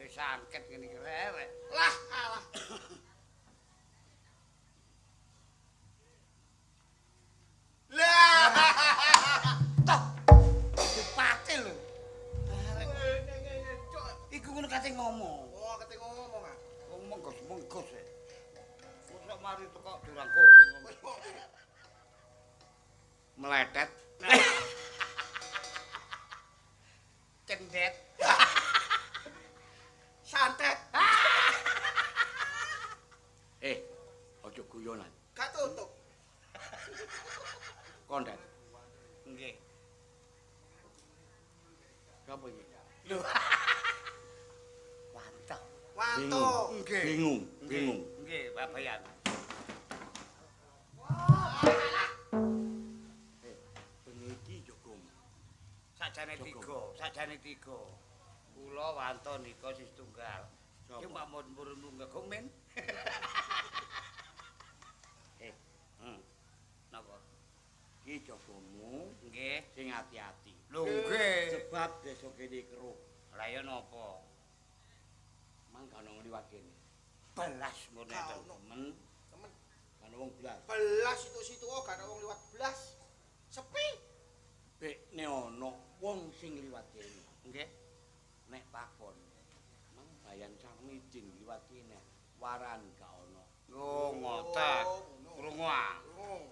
Sangket ngene iki rek. Lah alah. Lah. Toh. Dipate lho. Iku ngono kate ngomong. Oh, kate ngomong ah. Wong menggos-menggos e. Kok mari teko durang kuping ngomong. Meletet. Cendek. Guyonan. Gak tutup. Kondet. Nggih. Sapa iki? Lho. Wanto. Wanto. Nggih. Bingung, bingung. Nggih, Pak Bayan. Bengi iki jogomu. Sajane tiga, sajane tiga. Kula Wanto nika sis tunggal. Iki mbak mun purun munggah gomen. Napa? Iki jogomu Nggih. sing ati-ati. Lho nggih. Sebab desa kene keruh. Lah ya napa? Mang gak ono liwat kene. Belas ngono Gak enten. ono. Temen. Temen. Gak ono wong blas. Belas situ-situ oh gak ada wong liwat belas. Sepi. Bekne ono wong sing liwat kene. Nggih. Nek takon, mang Bayan Sarmidin liwat kene, waran gak ono. Oh, ngoten. Oh, ngono. Krungu ah. Oh.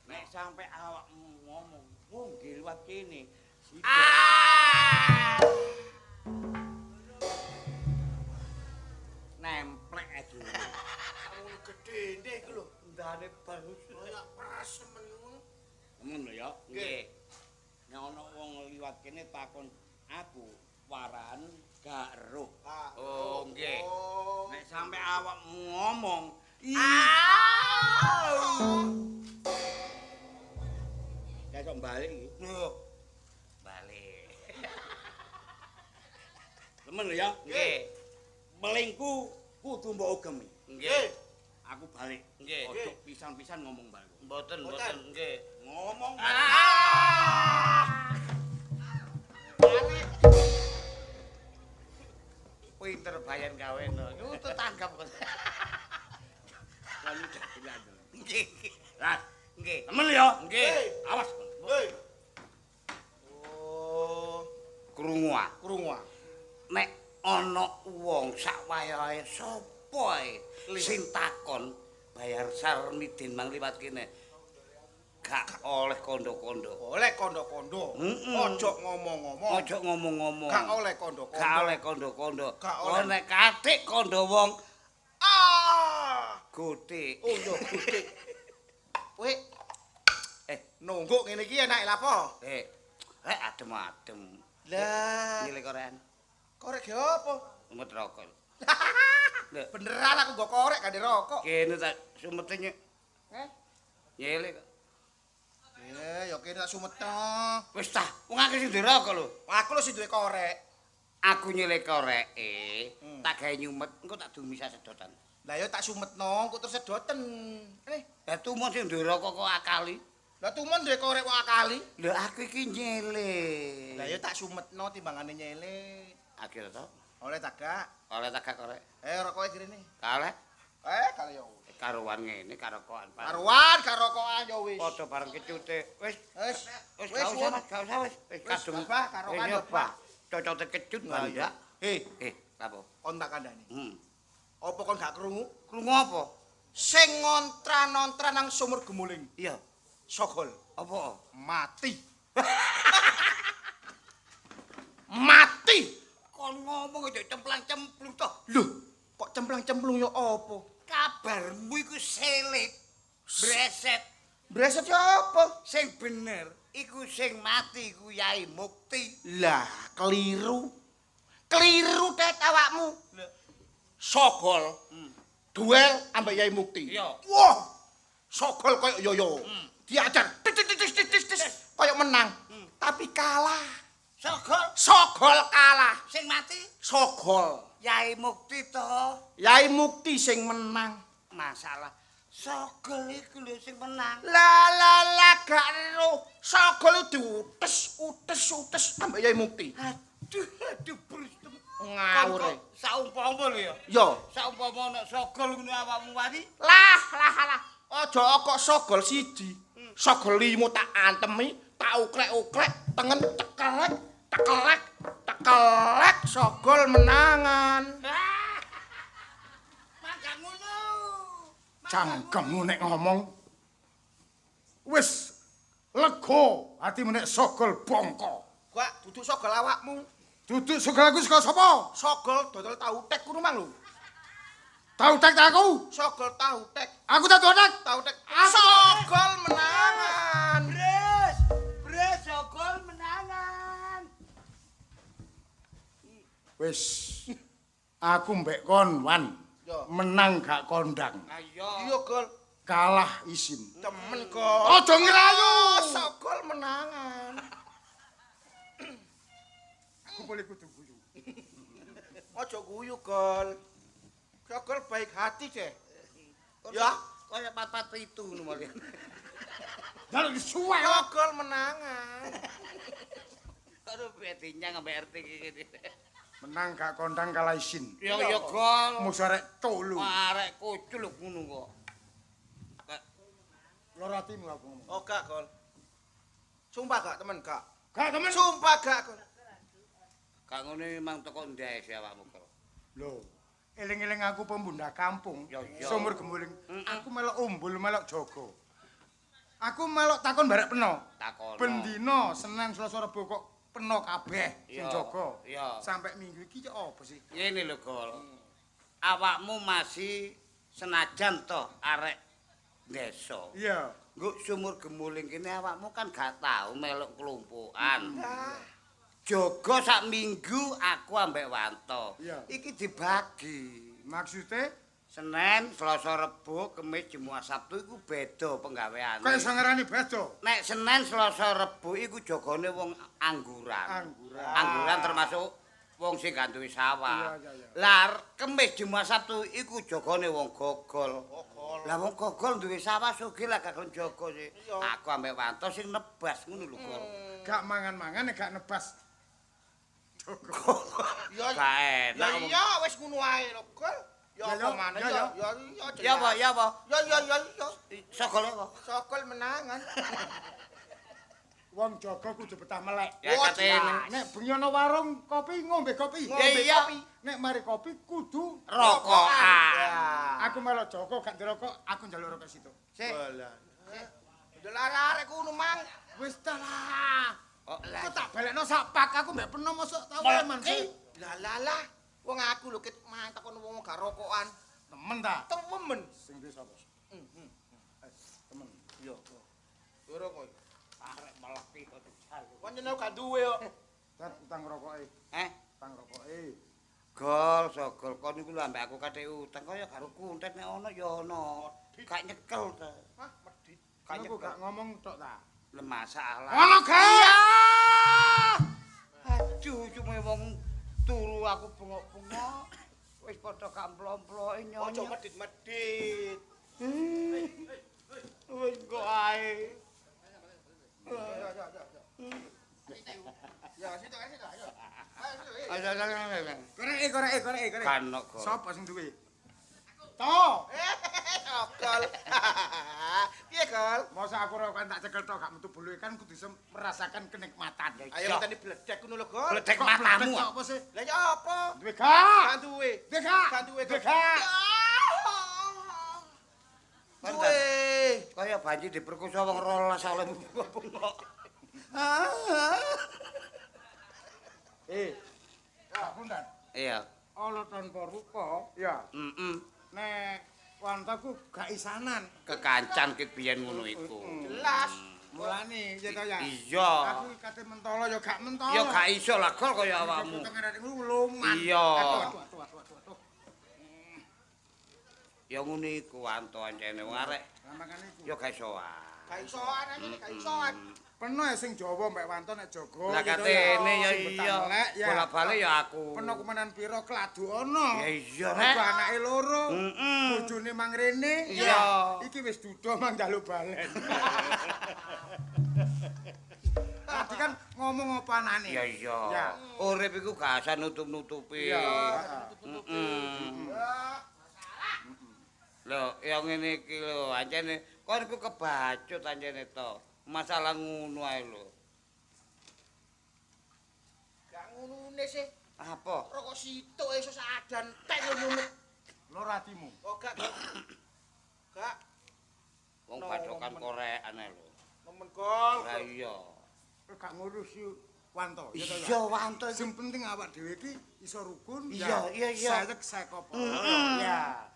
Nek sampe awakmu ngomong, wong nggih liwat kene. Ah! Nemplek ae dhewe. Ngono gedene iku lho. Ndane bagus. Kayak peres temen ngono. Temen lho ya. Nggih. Nek ono wong liwat kene takon aku, waran gak eruh. Ah. Oh, nggih. Oh. Nek sampe awakmu ngomong, ya kok balik iki. Lho. Balik. Temen lho ya. Nggih. Melingku kudu mbok ugemi. Nggih. Aku balik. Nggih. Ojo pisan-pisan ngomong balik. Mboten, mboten, nggih. Ngomong. Ah! Pinter Bayan gawe no. Iku tetanggap kok. Lalu dagelan. Nggih. Lah, Nggih. temen lho ya. Nggih. Awas. Hei. Oh, Krungu ah. krungu ah. Nek ana wong sak wayahe sapa ae sing takon bayar Sarmidin mang liwat kene gak oleh kondo-kondo. Oleh kondo-kondo. Mm-mm. Ojo ngomong-ngomong. Ojo ngomong-ngomong. Gak oleh kondo-kondo. Gak oleh kondo-kondo. Gak oleh. Oh, nek katik kondo wong Ah. gotik. Oh yo gudik. Kowe Eh, nungguk ngene iki enake lapo? eh. Rek adem-adem. Lah, Nyilih korean. korek ge apa? Umet rokok. Lho, Beneran aku nggo korek gak rokok. kene tak sumete nyek. Eh? Nyilih kok. Eh, ya kene tak sumet to. Wis tah, wong akeh sing duwe rokok lho. Aku lho sing duwe korek. Aku nyilih koreke, tak gawe nyumet, engko tak dumi sak sedotan. Lah ya tak sumetno, engko terus sedoten. Eh, Lah tumon sing duwe rokok kok akali. lah tumon duwe korek kok akali. Lho aku iki nyilih. Lah ya tak sumetno timbangane nyele. Akhir to. Oleh tak gak? Oleh tak gak korek. Eh, rokoke direne. Kaleh Eh, kale yo. karuan ngene karokokan. Karuan karokokan yo wis. Padha bareng kecute. Wis, Wis, wis gak usah, Mas, gak usah wis. Wis Wis, kadung. Bah, karokan Wis, yo, Bah. Cocote kecut Lah, iya. bandak. Eh, Eh, apa? kon tak kandhani. Apa kon gak krungu? Krungu apa? Sing ngontran-ontran nang sumur gemuling. Iya. Sogol Apa? mati. Mati. Kon ngomong aja cemplang-cemplung toh. Loh, kok cemplang-cemplung yo apa? Kabarmu iku selip. Breset. Breset yo apa? Sing bener iku sing mati iku Yai Mukti. Lah, keliru. Keliru tet awakmu. Sogol. Duel ambek Yai Mukti. Iya. Wah. Sogol koyo yoyo. Diajar tis tis tis tis tis tis koyo menang. Tapi kalah. Sogol Sogol kalah. sing mati Sogol. Yai Mukti toh. Yai Mukti sing menang. Masalah Sogol iku lho sing menang. La la la gak ero. Sogol diutes utes utes ambek Yai Mukti. Aduh, aduh brus. Ngawur. e. Saumpama lho ya. Yo. Saumpama nek Sogol ngono awakmu wani, Lah lah lah. Aja kok sogol siji. Sogol limo tak antemi, tak uklek-uklek, tengen cekelek, tekelek, tekelek sogol menangan. mangga ngono. Cangkemmu nek ngomong. Wis lega atimu nek sogol bongko. Gak duduk sogol awakmu. Duduk sogol aku saka sapa? Sogol dodol tahu tek kuno mang lho. Tahu tek ta aku. Sogol tahu tek. Aku tak tahu tek. Tahu tek. Sogol menangan. Bres, bres Sogol menangan. Wis. Aku mbek kon Wan. Menang gak kondang. Ayo. Iya, Gol. Kalah isin. Temen, Gol. Aja ngrayu. Sogol menangan. Aku boleh kudu guyu. Aja guyu, Gol. Sogol baik hati deh. Ya, Kaya 4-4 7 ngono malian. Jaluk disuwek. Sogol menangan. Aduh betinya ambek RT iki ngene. Menang gak kondang kalah isin. Ya ya Gol. Musuh arek tolu. Arek kucul ngono kok. Loro atimu aku ngomong. Oh, gak, Gol. Sumpah gak temen gak? Gak temen. Sumpah gak, Gol. Gak ngono memang teko ndek awakmu Gol. Lho, eling-eling aku pembunda kampung. Ya, iya. Sumur Gemuling. Aku melok umbul, melok jaga. Aku melok takon barek peno. Takono. Bendina Senin Selasa Rebo kok peno kabeh sing Iya, jaga. iya. Sampai minggu iki cek apa sih? Ngene lho Gol. Awakmu masih senajan toh arek desa. Iya. Nggo Sumur Gemuling kene awakmu kan gak tau melok kelompokan. Jaga sak minggu aku ambek Wanto. Iya. Iki dibagi. Maksude Senin, Selasa, Rebo, Kemis, Jumat, Sabtu iku beda penggaweane. kok iso ngarani beda? Nek Senin, Selasa, Rebo iku jagane wong angguran. Angguran. Angguran termasuk wong sing gak duwe sawah. Iya, iya, iya. Lah Kemis, Jumat, Sabtu iku jagane wong gogol. Gogol. Lah wong gogol duwe sawah sugih lah gak gelem jaga sih. Iya. Aku ambek Wanto sing nebas ngono lho, Gol. Gak mangan-mangan nek gak nebas. Jaga. Ya, Gak ya enak. wong. iya wis ngono ae lho, Gol. Ya Ya, apa ya, maneh ya, ya? Ya iya. Ya apa, ya apa? Ya ya ya ya. Sogol apa? Sogol menangan. Wong jaga kudu betah melek. Ya Oh, katene Nek bengi ana warung kopi ngombe kopi. Ngombe iya. kopi. Nek mari kopi kudu rokokan. Ya. Aku melok jaga gak ndirokok, aku njaluk rokok situ. Sik. Walah. Udah arek ngono mang. Wis ta lah. Oh, lah. Kok tak balekno sak pak aku mbek peno mosok tau eman sih. Lah lah lah. Wong aku lho ket mang takon wong gak rokokan. Temen ta? Temen. Sing duwe sapa? Eh, temen. Iya. Durung kowe. Arek meleki kok dijaluk. Pancen aku gak duwe kok. Tat utang rokoke, Eh, utang rokoke. Gol, sogol kon iku lho ambek aku kathek utang kaya karo kuntet nek ana ya ana. Gak nyekel ta. Hah, medhit. Gak Aku nyekel. gak ngomong tok ta. Lah masalah. Ono gak? Aduh, cuma wong turu aku bengok-bengok. Wis padha gak mplok-mploke Ojo nyonya. medhit-medhit. Wis kok ae. Ya ya ya ya. Ya situ ayo situ ayo. Ayo situ. eh. Ayo ayo ayo. Koreke koreke koreke koreke. Kan kok. Sapa sing duwe? To. Sogol. Piye, Gol? Masa aku rokokan tak cekel tok gak metu bulu kan kudu iso merasakan kenikmatan. Ayo ngenteni bledek ngono lho, Gol. Bledek Kok matamu. bledek kok apa sih? Lah ya apa? Duwe gak? Gak duwe. Duwe gak? Gak duwe. Duwe gak? Duwe. Kaya banji diperkosa wong 12 oleh bengok. Eh. Pak Pundan. Iya. Ala tanpa rupa, ya. Heeh. Nek wantaku gak isanan. Kekancan ki biyen ngono iku. Jelas. Mulane ya to ya. Iya. Aku kate mentolo ya gak mentolo. Ya gak iso lah Gol kaya awakmu. Ngono luman. Iya. Aduh aduh aduh aduh aduh. Ya ngono iku wanto ancene wong arek Lah makane iku. ya gak iso wae. Gak isoan aja gak isoan. Peno ya sing Jawa mbek Wanto nek jaga. Lah gitu katene ya Sing betah iya. melek, ya. Bola-balik ya aku. Peno kumanan pira kladu ana. Ya iya Mergo rek. anake loro. Heeh. Bojone mang rene. Iya. Iki wis duda mang njaluk balen. Tadi kan ngomong apa anane? Ya iya. Ya. Urip iku gak usah nutup-nutupi. Iya. Heeh. Lho, ya ngene iki lho, ancene kon iku kebacut ancene to. Masalah ngono ae lho. Gak ngunune sih. Apa? Rokok situk iso sadan tek yo nyumet. Loro atimu. Oh gak. Gak. Gak. Wong bacokan korekan ae lho. Nemen Gol. Lah iya. Kowe gak ngurusi Wanto. ya to, ya? Iya Wanto iki. Sing penting awak dhewe iki iso rukun. Iya, iya, iya. Sayek sekopo. Ya.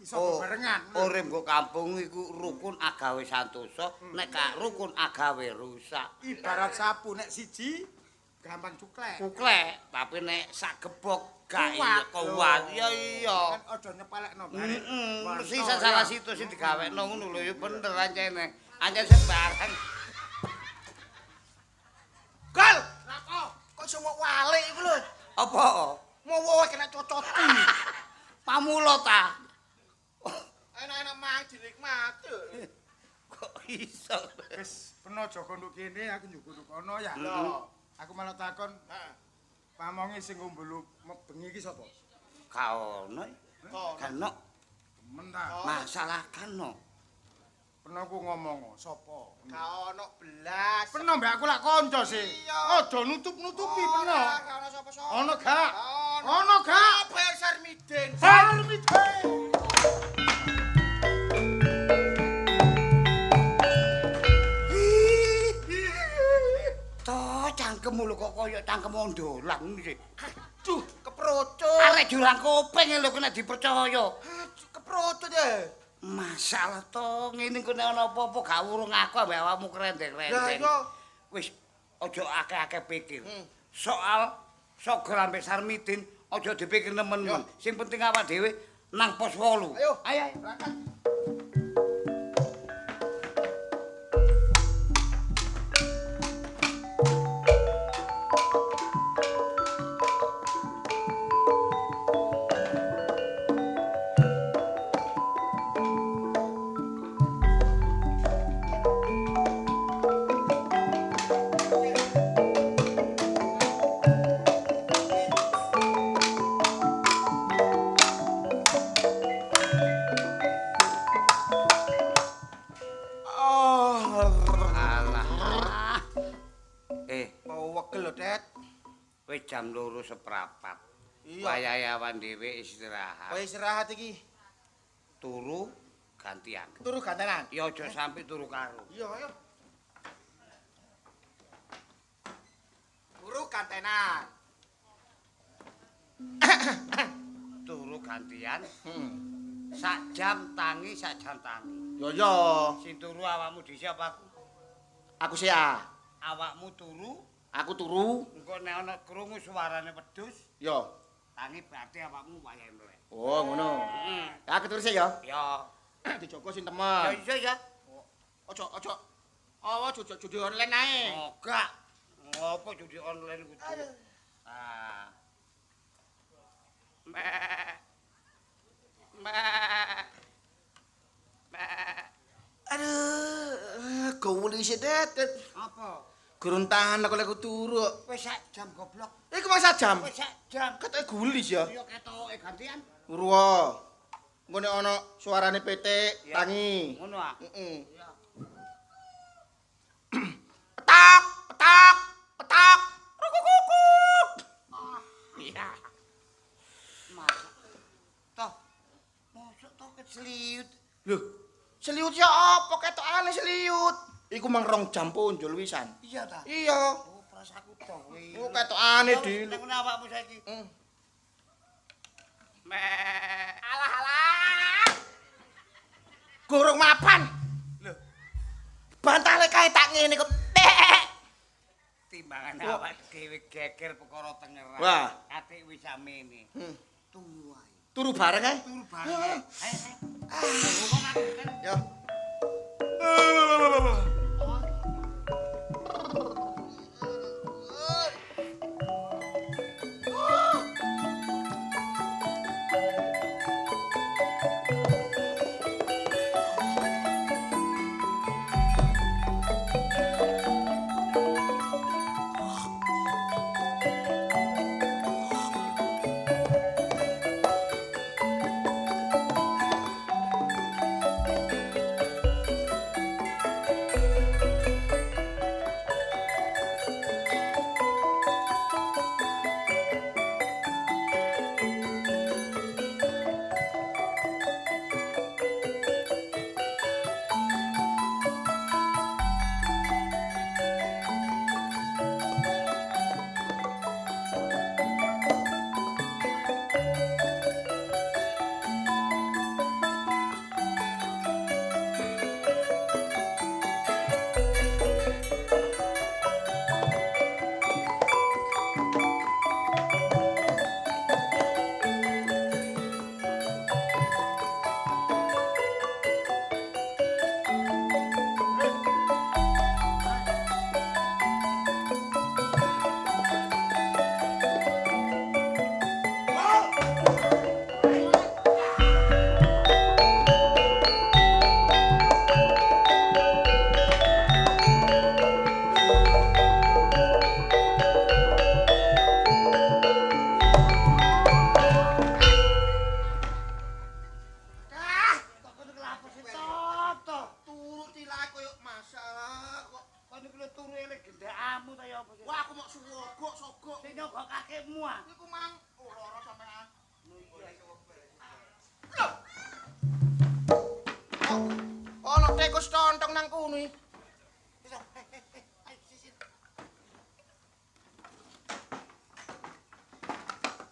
Iso bebarengan. Urip nggo kampung iku rukun agawe santosa, nek gak rukun agawe rusak. Ibarat sapu nek siji gampang cuklek. Cuklek, tapi nek sak gebok gak iya kuat. Iya iya. Kan aja nyepelekno bareng. Mesti salah situ sing digawekno ngono lho ya bener ancene. Ancen sembarang. Gol. Lapo? Kok iso walik iku lho? Apa? Mowo kena cocoti. Pamulo ta? Enak-enak mang dinikmati. Kok iso? Wis peno jaga nduk kene, aku njogo nduk kono ya. Aku malah takon. Pamonge sing ngumbulu bengi iki sapa? Gak ono. Gak ono. Temen ta. Masalah kan no. Peno ku ngomong sapa? Gak ono belas. Peno mbek aku lak kanca sih. Aja nutup-nutupi peno. Gak ono sapa-sapa. Ono gak? Ono gak? Apa Sarmidin? Sarmidin. Toh cangkemmu lho kok kaya cangkem ondolan sih. Aduh, keprocut. Arek jurang kuping lho kena dipercaya. Aduh, keprocut ya. Masalah to ngene ku nek ana apa-apa gak wurung aku ambek awakmu krendeng-krendeng. Wis aja akeh-akeh pikir. Soal Sogol ambek Sarmidin aja dipikir nemen-nemen. Sing penting awak dhewe nang pos 8. Ayo, ayo berangkat. Jam 2:15. Wayahe awan dhewe istirahat. Kowe istirahat iki. Turu gantian. Turu gantian. Ya aja sampe turu karo. Iya, ayo. Turu gantenan. Turu gantian. Sak jam tangi, sak jam tangi. Ya ya. Sing turu awakmu dhisik apa aku? Aku sih ah. Awakmu turu. Aku turu. Engko nek ana krungu suarane wedhus, ya. Tangi berarti awakmu wayahe mlek. Oh, ngono. Ya aku turu sik ya. Ya. Dijogo sing temen. Ya iya ya. Ojo ojo. Awa ojo judi online ae. Oh, gak. Ngopo judi online kudu. Ah. Mek. Mek. Mek. Aduh, gowuli sik tetet. Apa? Gurun tahan aku lek turu. Wis sak jam goblok. Iku mung sak jam. Wis sak jam. Ketoke gulis ya. Iya ketoke gantian. Turu. Engko nek ana suarane pitik tangi. Ngono ah. Heeh. Petak, petak, petak. Rukukukuk. Iya. Masa. Toh. Mosok toh keseliut. Lho, seliut ya apa ketokane seliut? Iku mang 2 jam punjul wisan. Iya ta? Iya. Oh, prasaku to kuwi. Oh, ketokane dhewe. Nek awakmu saiki. Mek. Alah alah. Gorong mapan. Lho. Bantale kae tak ngene kok. Timbangan awak dhewe geger perkara tengeran. Katik wis samene. Turu ae. Turu bareng ae. Turu bareng. Ayo. Ya. sapa sing? Wah, aku mok sogok sogok. Sing nyogok kakekmu ah. Iku mang ora sampean. Lho. Ono tikus tontong nang kono iki. Ayo sisir.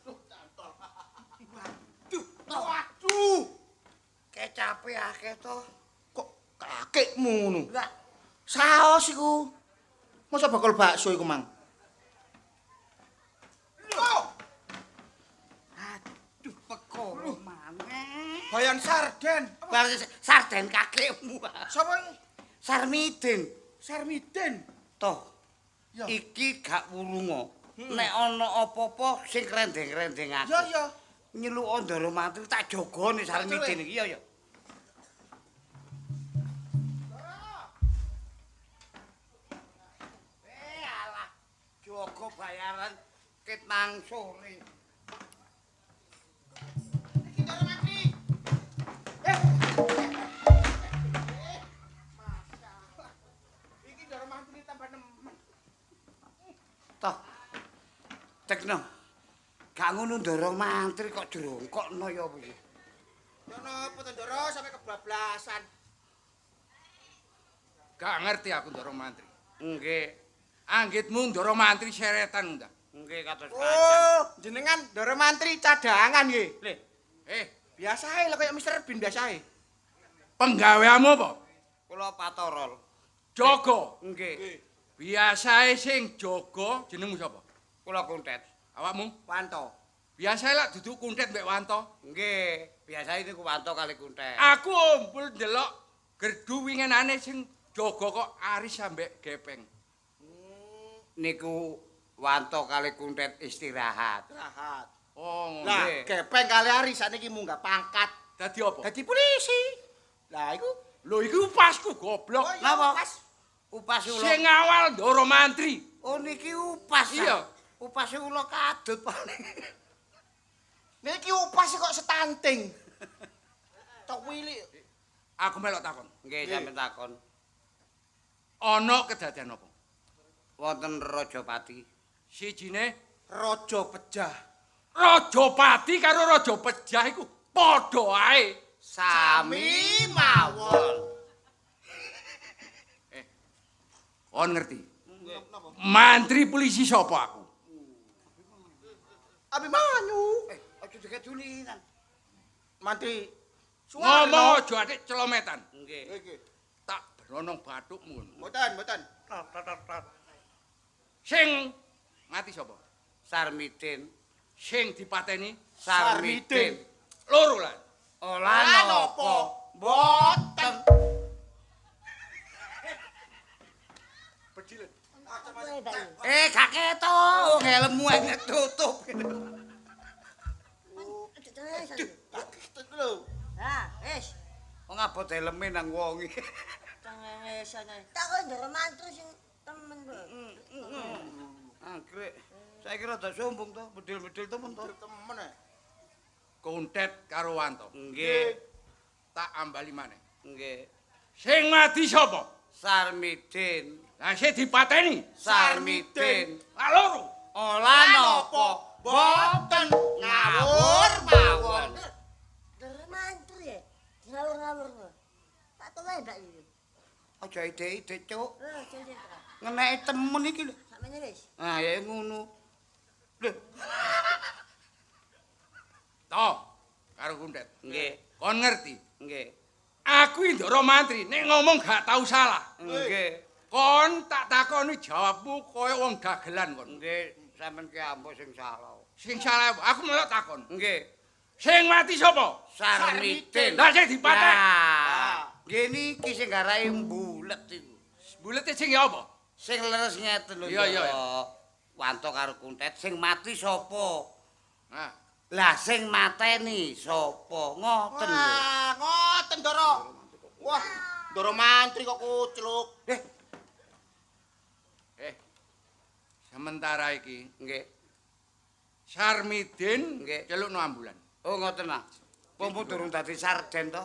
Duh, cantol. Waduh, waduh. Kecape akeh to. Kok kakekmu ngono? Lah, saos iku. Masa bakul bakso iku, Mang? Lho. Aduh, perkara maneh. Bayan sarden. Sarden kakekmu. Sapa iki? Sarmidin. Sarmidin. Toh. Iki gak wurunga. Nek ana apa-apa sing rendeng-rendeng aku. Ya ya. Nyeluk Ndara Mantri tak jogone Sarmidin iki ya ya. Eh alah, jogo bayaran ket mang sore. Iki Ndara Mantri. Masyaallah. Iki Ndara Mantri tambah nemen. Toh. Tekno. Gak ngono Ndara Mantri kok jrongkokno ya apa iki? Ya napa to Ndara sampe kebablasan. Gak ngerti aku Ndara Mantri. Nggih. Anggitmu Ndara Mantri seretan ta? Nggih kados kacang. Oh, jenengan Ndara Mantri cadangan nggih. Lho, biasae lho kaya Mr. Bean biasae. Penggaweamu apa? Kula patorol. Jaga. Nggih. Biasae sing jaga jenengmu sapa? Kula Kuntet. Awakmu? Wanto. Biasae lak duduk Kuntet mbek Wanto. Nggih, biasae niku Wanto kali Kuntet. Aku ompul ndelok gerdu winginane sing jaga kok Aris ambek Gepeng. Niku Wanto kali Kuntet istirahat. Istirahat. Oh, lah Gepeng kali Aris sakniki munggah pangkat. Dadi apa? Dadi polisi. Lah iku lho iku upasku goblok. Oh, iya, Napa? Upas. Upas ula. Sing awal Ndara Mantri. Oh niki upas. Iya. Upas ula kadut paling. Niki upas kok setanting. Cuwilik. Aku melok takon. Nggih, sampeyan takon. Ana kedadian apa? Wonten Rajapati. Sijine Raja Pejah. Rajapati karo Raja Pejah iku padha ae. Sami mawon. Kon ngerti? Mantri polisi sapa aku? Abimanyu. Aja dikedulinan. Mantri ngomong aja atik celometan. Nggih. Nggih. Tak bronong bathukmu ngono. Mboten, mboten. Sing mati sapa? Sarmidin. Sing dipateni Sarmidin. Loro lan. Ola napa? Mboten. Bedilen. Gak ketok, wong helmmu tutup. Lho. Ha, wis. Wong abot helme nang wong iki. Cengengesane. Tak kok Ndara Mantri sing temen kok. Anggrek. Saiki rada sombong to, bedil-bedil temen to. Temen e. Kuntet karo Wanto. Nggih. Tak ambali maneh. Nggih. Sing mati sapa? Sarmidin. Lah sing dipateni Sarmidin. Lah loro. Ola napa? Mboten ngawur mawon. Ndara Mantri ya. Ngawur-ngawur. Tak tuwe mbak iki. Aja ide-ide, Cuk. Lho, ide-ide. Ngeneki temen iki lho. Sakmene wis. Nah, ya ngono. Lho. Toh, karo Kuntet. Nggih. Kon ngerti? Nggih. Aku Ndara Mantri nek ngomong gak tau salah. Nggih. Kon tak takoni jawabmu kaya wong dagelan kon. Nggih, sampean ki ampuh sing salah. Sing salah aku melok takon. Nggih. Sing mati sapa? Sarmidin. Lah sing dipatek. Nggih niki sing garahe mbulet iku. Mbulete sing ya apa? Sing leres ngeten lho. Iya, iya. Wanto karo Kuntet sing mati sapa? Nah, lah sing mateni sapa? Ngoten lho. Wah, ngoten Ndara. Wah, Ndara Mantri kok kucluk. Sementara iki nggih. Sarmidin nggih celukno ambulan. Oh ngoten ah. Pompo durung dadi sarden to.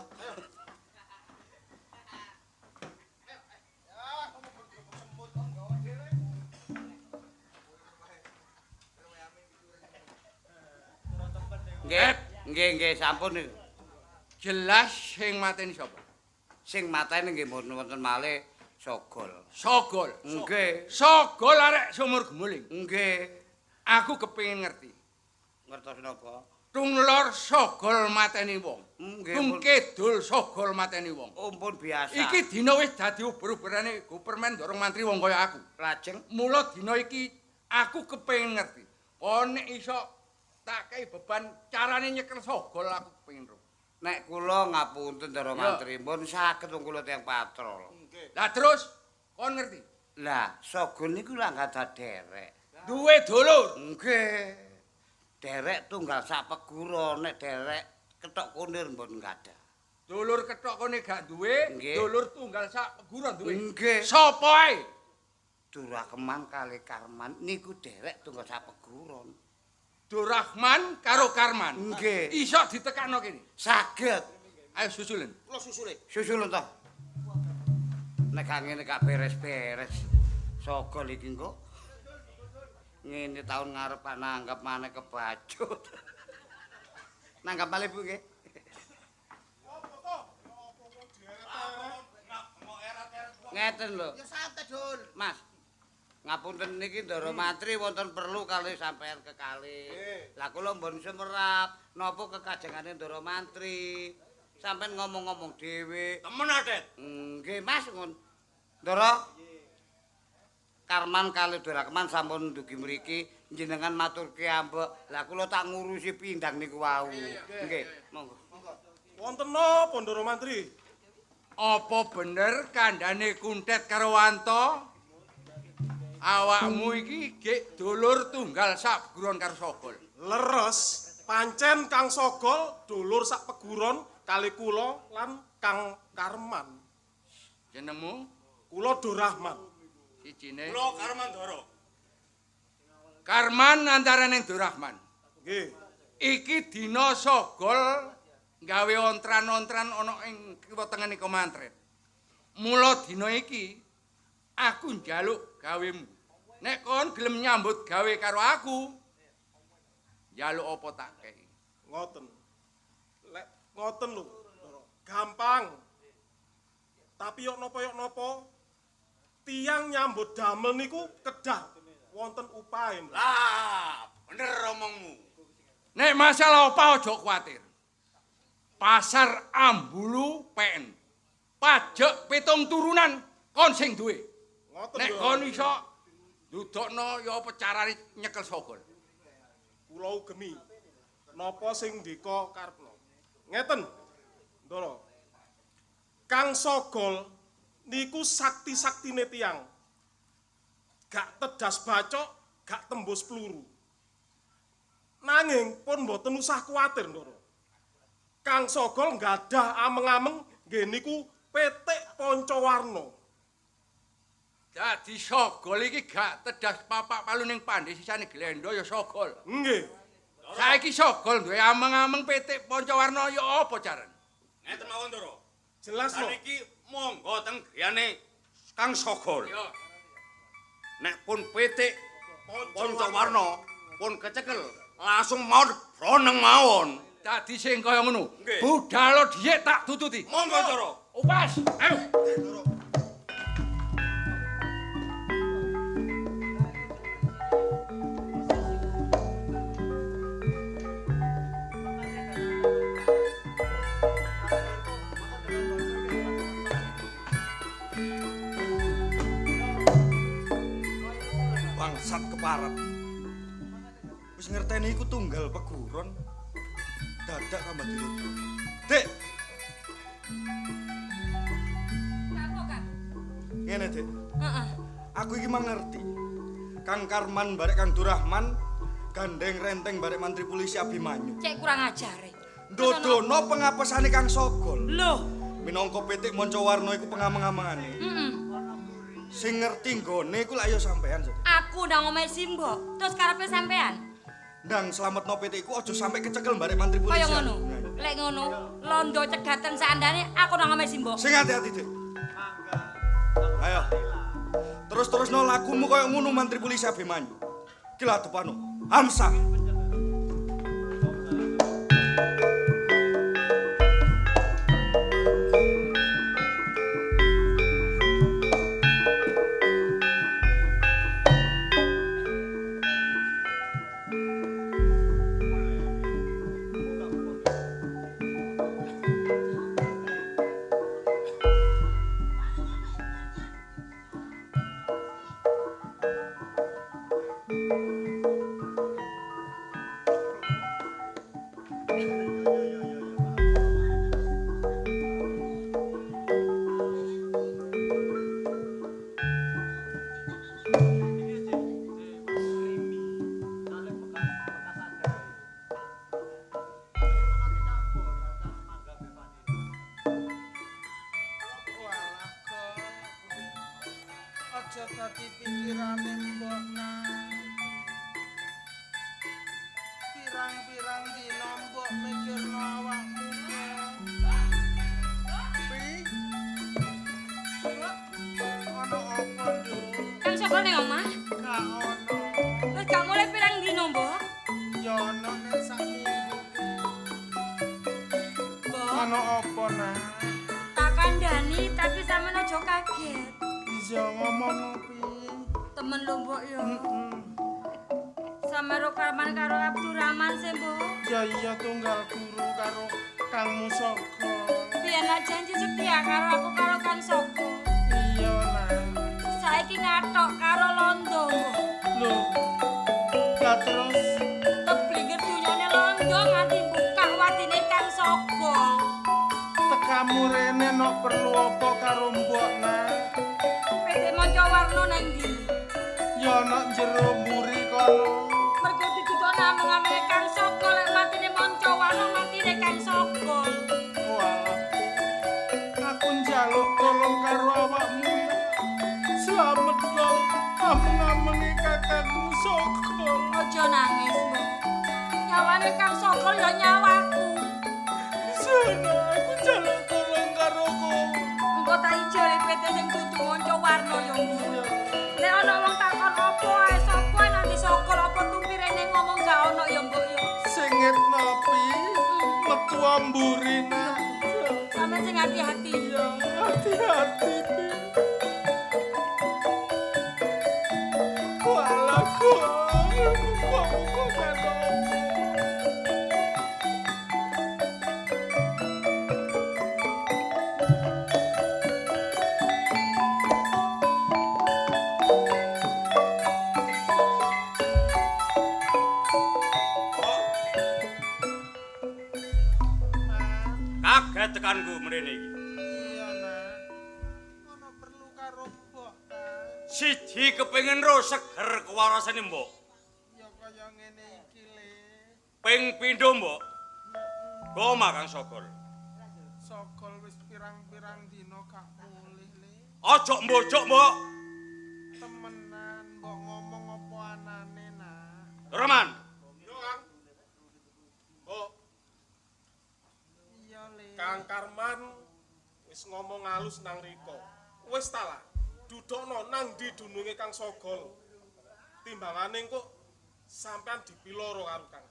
Nggih, nggih, nggih, sampun niku. Jelas sing mateni sapa? Sing mateni nggih mboten wonten malih Sogol. Sogol. Nggih. Sogol arek Sumur Gemuling. Nggih. Aku kepengin ngerti. Ngertos napa? Tunglor Sogol mateni wong. Nggih. Tung kidul Sogol mateni wong. Ampun biasa. Iki dina wis dadi uber-uberane Gupermen Ndorong Mantri wong kaya aku. Lajeng mula dina iki aku kepengin ngerti. Kon nek iso tak kei beban carane nyekel Sogol aku kepengin ro. Nek kula ngapunten Ndara Mantri, pun saged wong kula tiyang patrol. Lah terus kon ngerti? Lah Sogol niku lak gadah derek. Duwe dulur. Nggih. Derek tunggal sak peguro, nek derek kethok kunir mboten gadah. Dulur kethok kene gak duwe, dulur tunggal sak peguro duwe. Nggih. Sapa ae? Durahman kali Karman niku derek tunggal sak peguron. Durahman karo Karman. Nggih. Iso ditekakno kene. Saged. Ayo susulen. Kula susule. Susulen to. Nek gak ngene gak beres-beres. Sogol iki engko. Ngene taun ngarep pak nanggap maneh kebacut. Nanggap malih Bu nggih. Ngeten lho. Ya santai, Dul. Mas. Ngapunten niki Ndara Mantri wonten perlu kalih sampeyan kekalih. Lah kula mboten sumerap napa kekajengane Ndara Mantri. Sampeyan ngomong-ngomong dhewe. Temen Adet. Nggih Mas ngon. Ndara. Karman kalih Durahman sampun ndugi mriki jenengan maturke ambek. Lah kula tak ngurusi pindang niku wau. Nggih, monggo. Wonten napa Ndara Mantri? Apa bener kandhane Kuntet karo Wanto? Awakmu iki gek dulur tunggal sak peguron karo Sogol. Leres, pancen Kang Sogol dulur sak peguron kali kula lan Kang Karman. Jenengmu? Kula Durahman. Sijine? Kula Karman Ndara. Karman antarane Durahman. Nggih. Iki dina Sogol gawe ontran-ontran ana ing kiwa tengene kemantren. Mula dina iki aku njaluk gawemu. Nek kon gelem nyambut gawe karo aku, njaluk apa tak kei. Ngoten. Lek ngoten lho, gampang. Tapi yok napa tiyang nyambut damel niku kedah wonten upahe. Lah, bener omongmu. Nek masalah opah aja kuwatir. Pasar Ambulu PN. Pajek 7 turunan kon sing duwe. Nek kon iso ndudokno ya apa carane nyekel Sogol. Kula ugemi. Napa sing ndika karepno? Ngeten. Ndara. Kang Sogol niku sakti-saktine tiyang. Gak tedas bacok, gak tembus peluru. Nanging pun mboten usah kuwatir, Ndara. Kang Sogol nggadah ameng-ameng nggih niku Petik Pancawarna. Dadi Sogol iki gak tedas papak palu ning pandhe sisane glendo ya Sogol. Nggih. Saiki Sogol duwe ameng-ameng Petik Pancawarna ya apa carane? Ngeten mawon, Ndara. Jelas lho. Saniki monggo teng griyane Kang Sogol. Ya. Nek pun Petik Pancawarna pun kecekel, langsung mawon broneng mawon. Dadi sing kaya ngono. Budhalo dhiyek tak tututi. Monggo, Ndara. Upas, ayo. Bangsat keparat. Wis ngerteni iku tunggal peguron. Dadak tambah dilodro. Dik. Apa, Kang? Ngene, Dik. Heeh. Aku iki mangerti. Kang Karman barek Kang Durahman gandeng renteng barek mantri polisi Abimanyu. Cek kurang ajare. Ndodono pengapesane Kang Sogol. Loh, minangka Petik Mancawarna iku pengameng-amengane. Heeh. Sing ngerti nggone iku lak ya sampean, Dik. Aku ndang omahe Simbok, terus karepe sampean. Ndang slametno petikku aja sampe kecekel barek mantri polisi. Kaya ngono. Lek ngono, londo cegaten saandane aku nang omahe Simbok. Sing hati-hati, Dik. Ayo. Terus-terusno lakumu kaya ngono mantri polisi Abimanyu. Iki lah depano. Hamsa. Aja dadi pikirane mbok nak. Pirang-pirang dina mbok mikirno awakmu. Pi. Ono apa, Nduk? Kang Sogol ning omah? Gak ono. Wis gak mulai pirang dina, Mbok? Ya ono nek sak minggu. Mbok. Ono apa, Nak? Tak kandhani tapi sampean aja kaget. Bisa ngomong pi. Temen lho, Mbok ya. Sama ro Karman karo Abdurrahman sih, Mbok. Ya iya tunggal guru karo Kang Musogol. Biyen nak janji setia karo aku karo Kang Sogol. Iya, Nak. Saiki ngathok karo londo, Mbok. Lho. Lah terus teblingir dunyane londo nganti bukah watine Kang Sogol. Tekamu rene nok perlu apa karo mbok, Nak? PT Mancawarna nang ndi? Ya nok jero mburi kono. Mergo didudukne ameng-amenge Kang Sogol lek matine Mancawarna matine Kang Sogol. Walah. Aku njaluk tolong karo awakmu. Slametno ameng-amenge kakangmu Sogol. Aja nangis, Mbok. Nyawane Kang Sogol ya nyawaku. Sono aku njaluk tolong karo kowe. Engko tak ijoli PT sing dudu Mancawarna ya, Mbok. Nek ana wong takon apa ae sapa nanti Sogol apa tumpirene ngomong gak ono ya, Mbok ya. Singitno pi metu mburi, Nak. Sampeyan sing hati-hati. Ya, hati-hati pi. Walah kok, muga-muga gak ono. Kaget tekanku mrene iki. Iya, Nak. Ono perlu karo mbok ta? Siji kepengin ro seger kewarasane mbok. Ya kaya ngene iki le. Ping pindho mbok. Goma Kang Sogol. Sogol wis pirang-pirang dina gak mulih le. Aja mbojok mbok. Temenan mbok ngomong apa anane, Nak? Roman. Yo, Kang. Mbok, Iya le. Kang Karman wis ngomong halus nang riko. Wis ta lah, dudukno nang ndi dununge Kang Sogol. Timbangane engko sampean dipiloro karo Kang.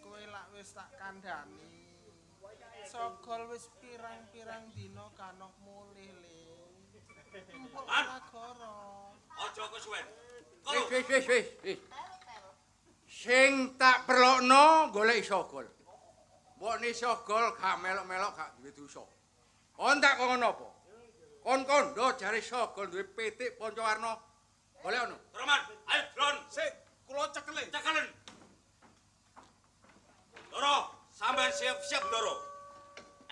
Kowe lak wis tak kandhani. Sogol wis pirang-pirang dina kanok mulih le. Mbok ora goro. Aja kesuwen. Wis wis wis wis. Sing tak perlokno golek Sogol. Mbokne Sogol gak melok-melok gak duwe dosa. Kon tak kongkon apa? Kon kandha jare Sogol duwe pitik Pancawarna. Golek ono. Roman, ayo drone. Sik, kula cekele. Cekelen. Ndoro, sampean siap-siap Ndoro.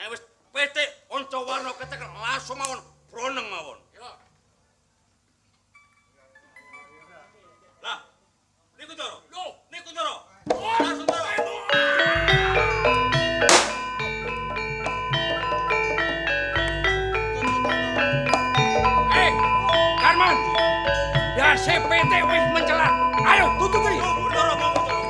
Wis pitik Pancawarna kecekel langsung mawon broneng mawon. Yo. Lah, niku Ndoro. Lho, niku Ndoro. Langsung Ndoro. Karman. Ya CPT wis mencelat. Ayo tutupi. Ndoro monggo Ndoro.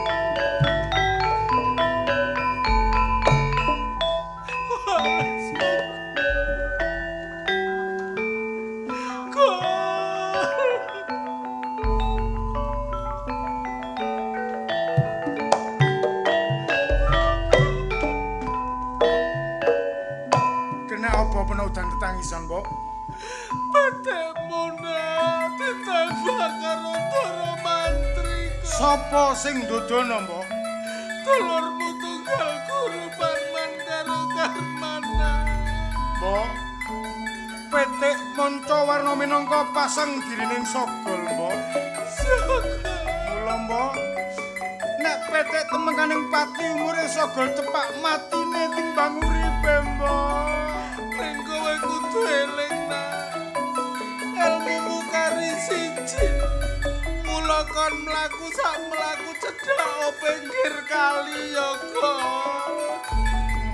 Kena apa penodan tetangisan, Mbok? Petekmu nak ditembak karo Ndara Mantri kok. Sopo sing ndudono, Mbok? Dulurmu tunggal guru Parman karo Karmana. Mbok, pitik Mancawarna minangka pasang dirining Sogol, Mbok. Sogol. Mula, Mbok, nek pitik temengkaning pati umure Sogol cepak matine timbang uripe, Mbok. Ning kowe kudu eling, Nak. Elmumu kari siji. Mula kon mlaku sak mlaku cedhak pinggir kali ya, Gol.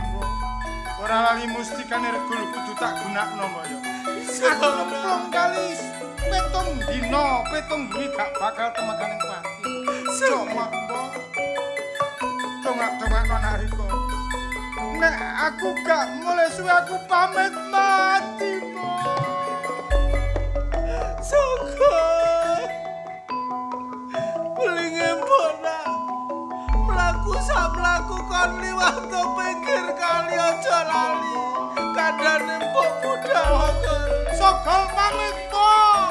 Mbok, ora lali mustikane regul kudu tak gunakno, Mbok ya. Aku nyemplung kali 7 dina 7 bengi gak bakal temekaning pati. Cuma mbok. Dongak-dongak anak Riko. Nek aku gak mulai suwe aku pamit mati, mbok. Sogol. Welinge mbok nak. Mlaku sak mlaku kon liwat pinggir kali aja lali. Kandhane mbok budal kok. Sogol pamit, mbok.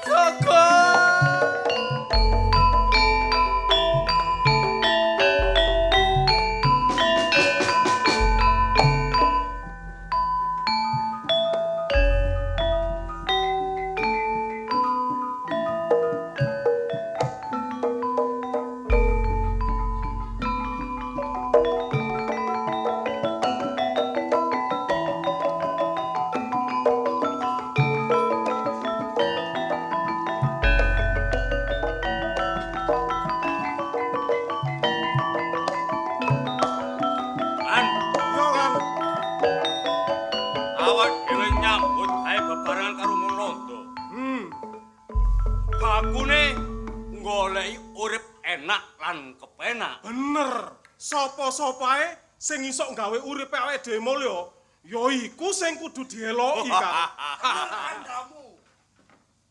Sogol. Awak dhewe nyambut gawe bebarengan karo Londo. Bakune goleki urip enak lan kepenak. Bener. Sapa-sapae sing iso gawe uripe awake dhewe mulya, ya iku sing kudu dieloki, Kang. Kandamu.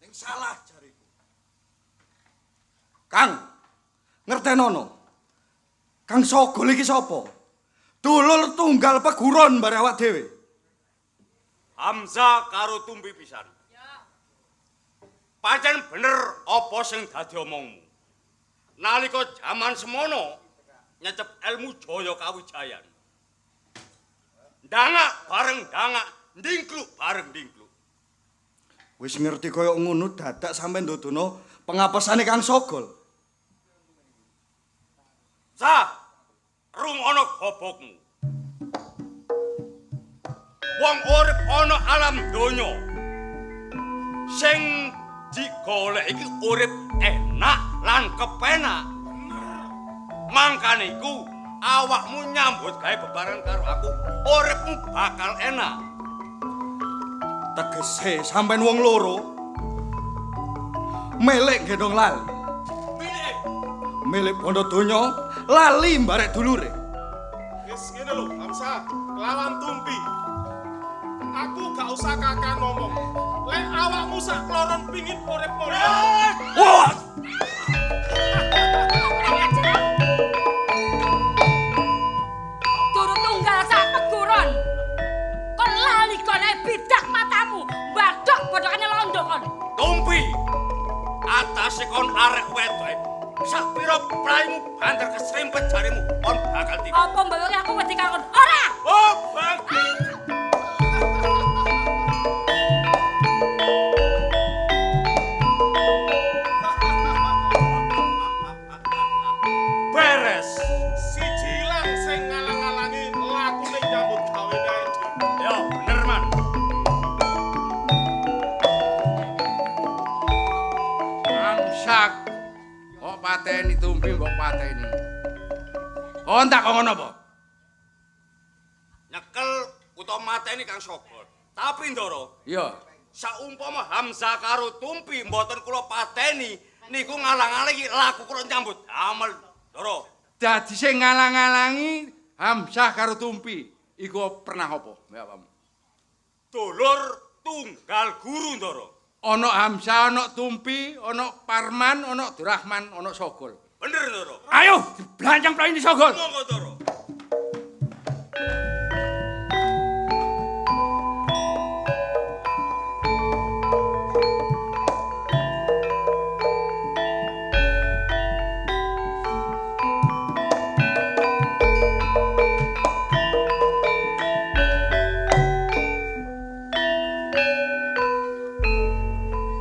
Ning salah jariku. Kang, ngertenono. Kang Sogol iki sapa? Dulur tunggal peguron bare awak dhewe. Hamzah karo Tumpi pisan. Pancen bener apa sing dadi omongmu. Nalika jaman semono nyecep ilmu Jaya Kawijayan. Ndangak bareng ndangak, ndingkluk bareng ndingkluk. Wis ngerti kaya ngono dadak sampe ndudono pengapesane Kang Sogol. Sah, rungono gobokmu. Wong urip ana alam donya. Sing digolek iki urip enak lan kepenak. Mangkane iku awakmu nyambut gawe bebarengan karo aku, uripmu bakal enak. Tegese sampean wong loro melek gendong lali. Milik bondo donya lali mbarek dulure. Wis ngene lho, Hamzah, lawan Tumpi. Aku gak usah kakak ngomong. Lek awakmu sak kloron pingin urip mulya. Wah! Turu tunggal sak peguron. Kon lali kon ae bidak matamu, badhok bodhokane londo kon. Tumpi. Atase kon arek wedok. Sak pira praimu banter kesrempet jarimu kon bakal tiba. Apa mbok aku wedi karo kon? Ora. Oh, Bang. Beres. Siji ilang sing ngalang-alangi lakune nyambut gawe awake dhewe. Ya, bener, Man. Amsak. Kok pateni Tumpi mbok pateni. Kon tak ngono apa? Nyekel utawa mateni Kang Sogol. Tapi Ndoro, Iya. saumpama Hamzah karo Tumpi mboten kula pateni niku ngalang-alangi laku kula nyambut damel, Ndoro. Dadi sing ngalang-alangi Hamzah karo Tumpi iku pernah apa mbak awakmu? Dulur tunggal guru, Ndoro. Ana Hamzah, ana Tumpi, ana Parman, ana Durahman, ana Sogol. Bener, Ndoro. Ayo diblancang playune Sogol. Monggo, Ndoro.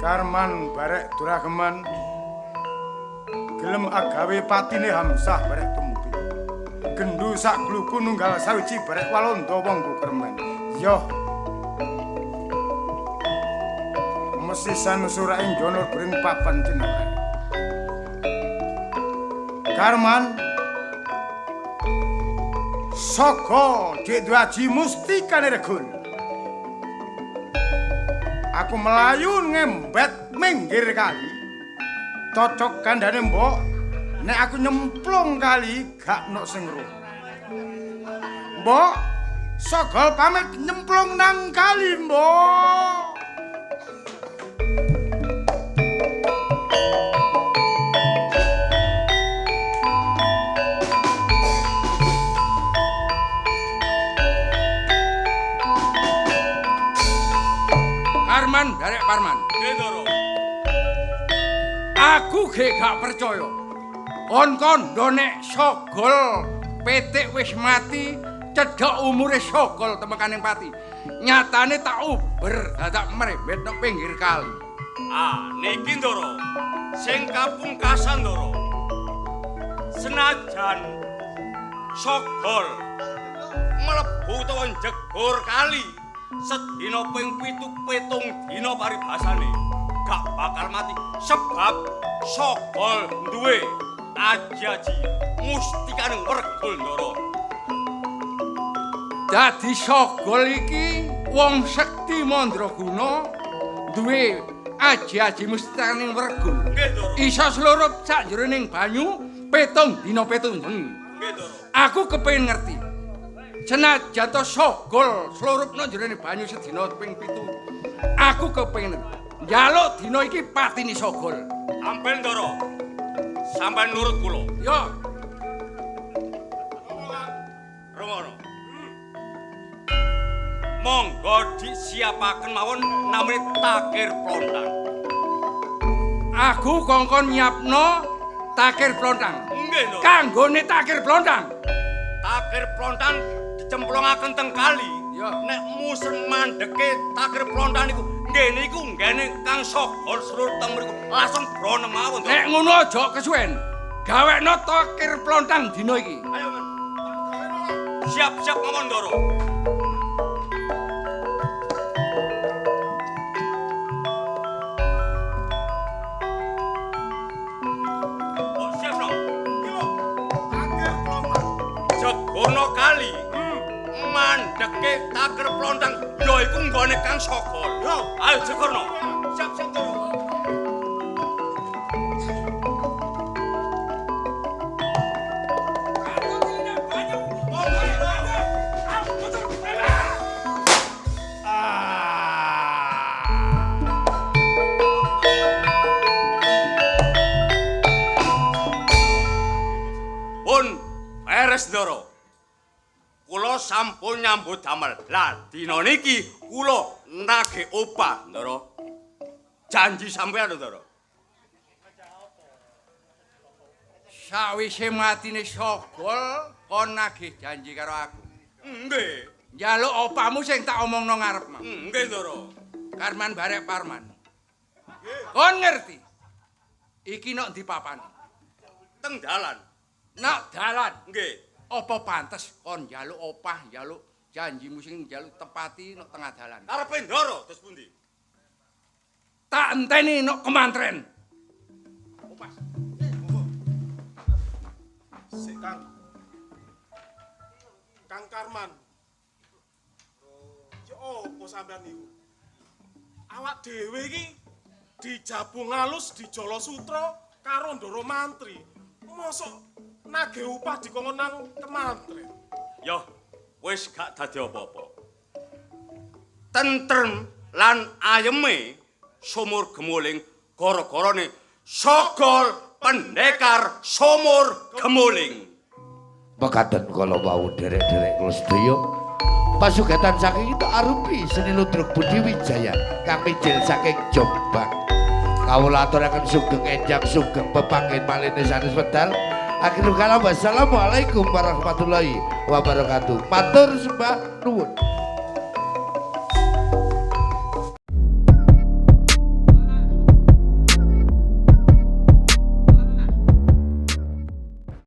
Karman barek Durahman gelem agawe patine Hamzah barek Tumpi. Gendu sak gluku nunggal sawiji barek Walanda wong Kukermen. Yoh. Mesisan suraing jono bring papan cinorek. Karman Saka jek duwe aji mustikane regul. Aku melayu ngembet minggir kali. Cocok kandhane mbok, nek aku nyemplung kali gak nok sing roh. Mbok, Sogol pamit nyemplung nang kali, mbok. Karman, darek Parman. Nggih, Ndoro. Aku ge gak percaya. Kon kandha nek Sogol pitik wis mati, cedhak umure Sogol temekaning pati. Nyatane tak uber dadak mrembet nang pinggir kali. Ah, niki Ndoro. Sing kapungkasan Ndoro. Senajan Sogol mlebu utawa njebur kali sedina ping 7 dina paribasane gak bakal mati sebab Sogol duwe aji-aji mustikane wergul Ndoro. Dadi Sogol iki wong sekti mandraguna duwe aji-aji mustikane wergul. Nggih, Ndoro. Iso slurup sakjroning banyu 7 dina 7 wengi. Nggih, Ndoro. Aku kepengin ngerti. Senajan to Sogol slurup nang jerone banyu sedina ping 7. Aku kepengin njaluk dina iki patini Sogol. Ampun, Ndoro. Sampeyan nurut kula. Yo. Rungono. Monggo disiapaken mawon namine takir plontang. Aku kongkon nyiapno takir plontang. Nggih, Ndoro. Kanggone takir plontang. Takir plontang dicemplungaken teng kali. Ya. Nek muser mandeke takir plontang niku nggih niku nggene Kang Sogol seluruh teng mriku langsung brono mawon. Nek ngono aja kesuwen. Gawekno takir plontang dina iki. Ayo, men. Siap-siap mawon, Ndoro. Oh, siap no. Takir plontang. Jegono kali. Mandeke takir plontang ya iku nggone Kang Sogol. Yo. Ayo jegono. Siap-siap, Ndoro. Pun beres, Ndoro. Kula sampun nyambut damel. Lah dina niki kula nagih opah, Ndoro. Janji sampeyan, Ndoro. Sawise matine Sogol kon nagih janji karo aku. Nggih. Njaluk opahmu sing tak omongno ngarep mau. Nggih, Ndoro. Karman barek Parman. Kon ngerti? Iki nok ndi papane? Teng dalan. Nok dalan. Nggih. Apa pantes kon njaluk opah, njaluk janjimu sing njaluk tepati nok tengah dalan? Karepe Ndoro terus pundi? Tak enteni nok kemantren. Opas. Sik, Kang. Kang Karman. Ya opo sampean niku? Awak dhewe iki dijabung alus dijala sutra karo Ndoro Mantri. Mosok nagih upah dikongkon nang kemantren. Yo, wis gak dadi apa-apa. Tentrem lan ayeme sumur gemuling gara-garane Sogol pendekar sumur gemuling. Mekaten kala wau derek-derek kula sedaya. Pasugatan saking itu arupi seni ludruk Budi Wijaya kang mijil saking Jombang. Kawula aturaken sugeng enjang sugeng pepanggen malih sanes wedal. Akhirul kalam, wassalamualaikum warahmatullahi wabarakatuh. Matur sembah nuwun.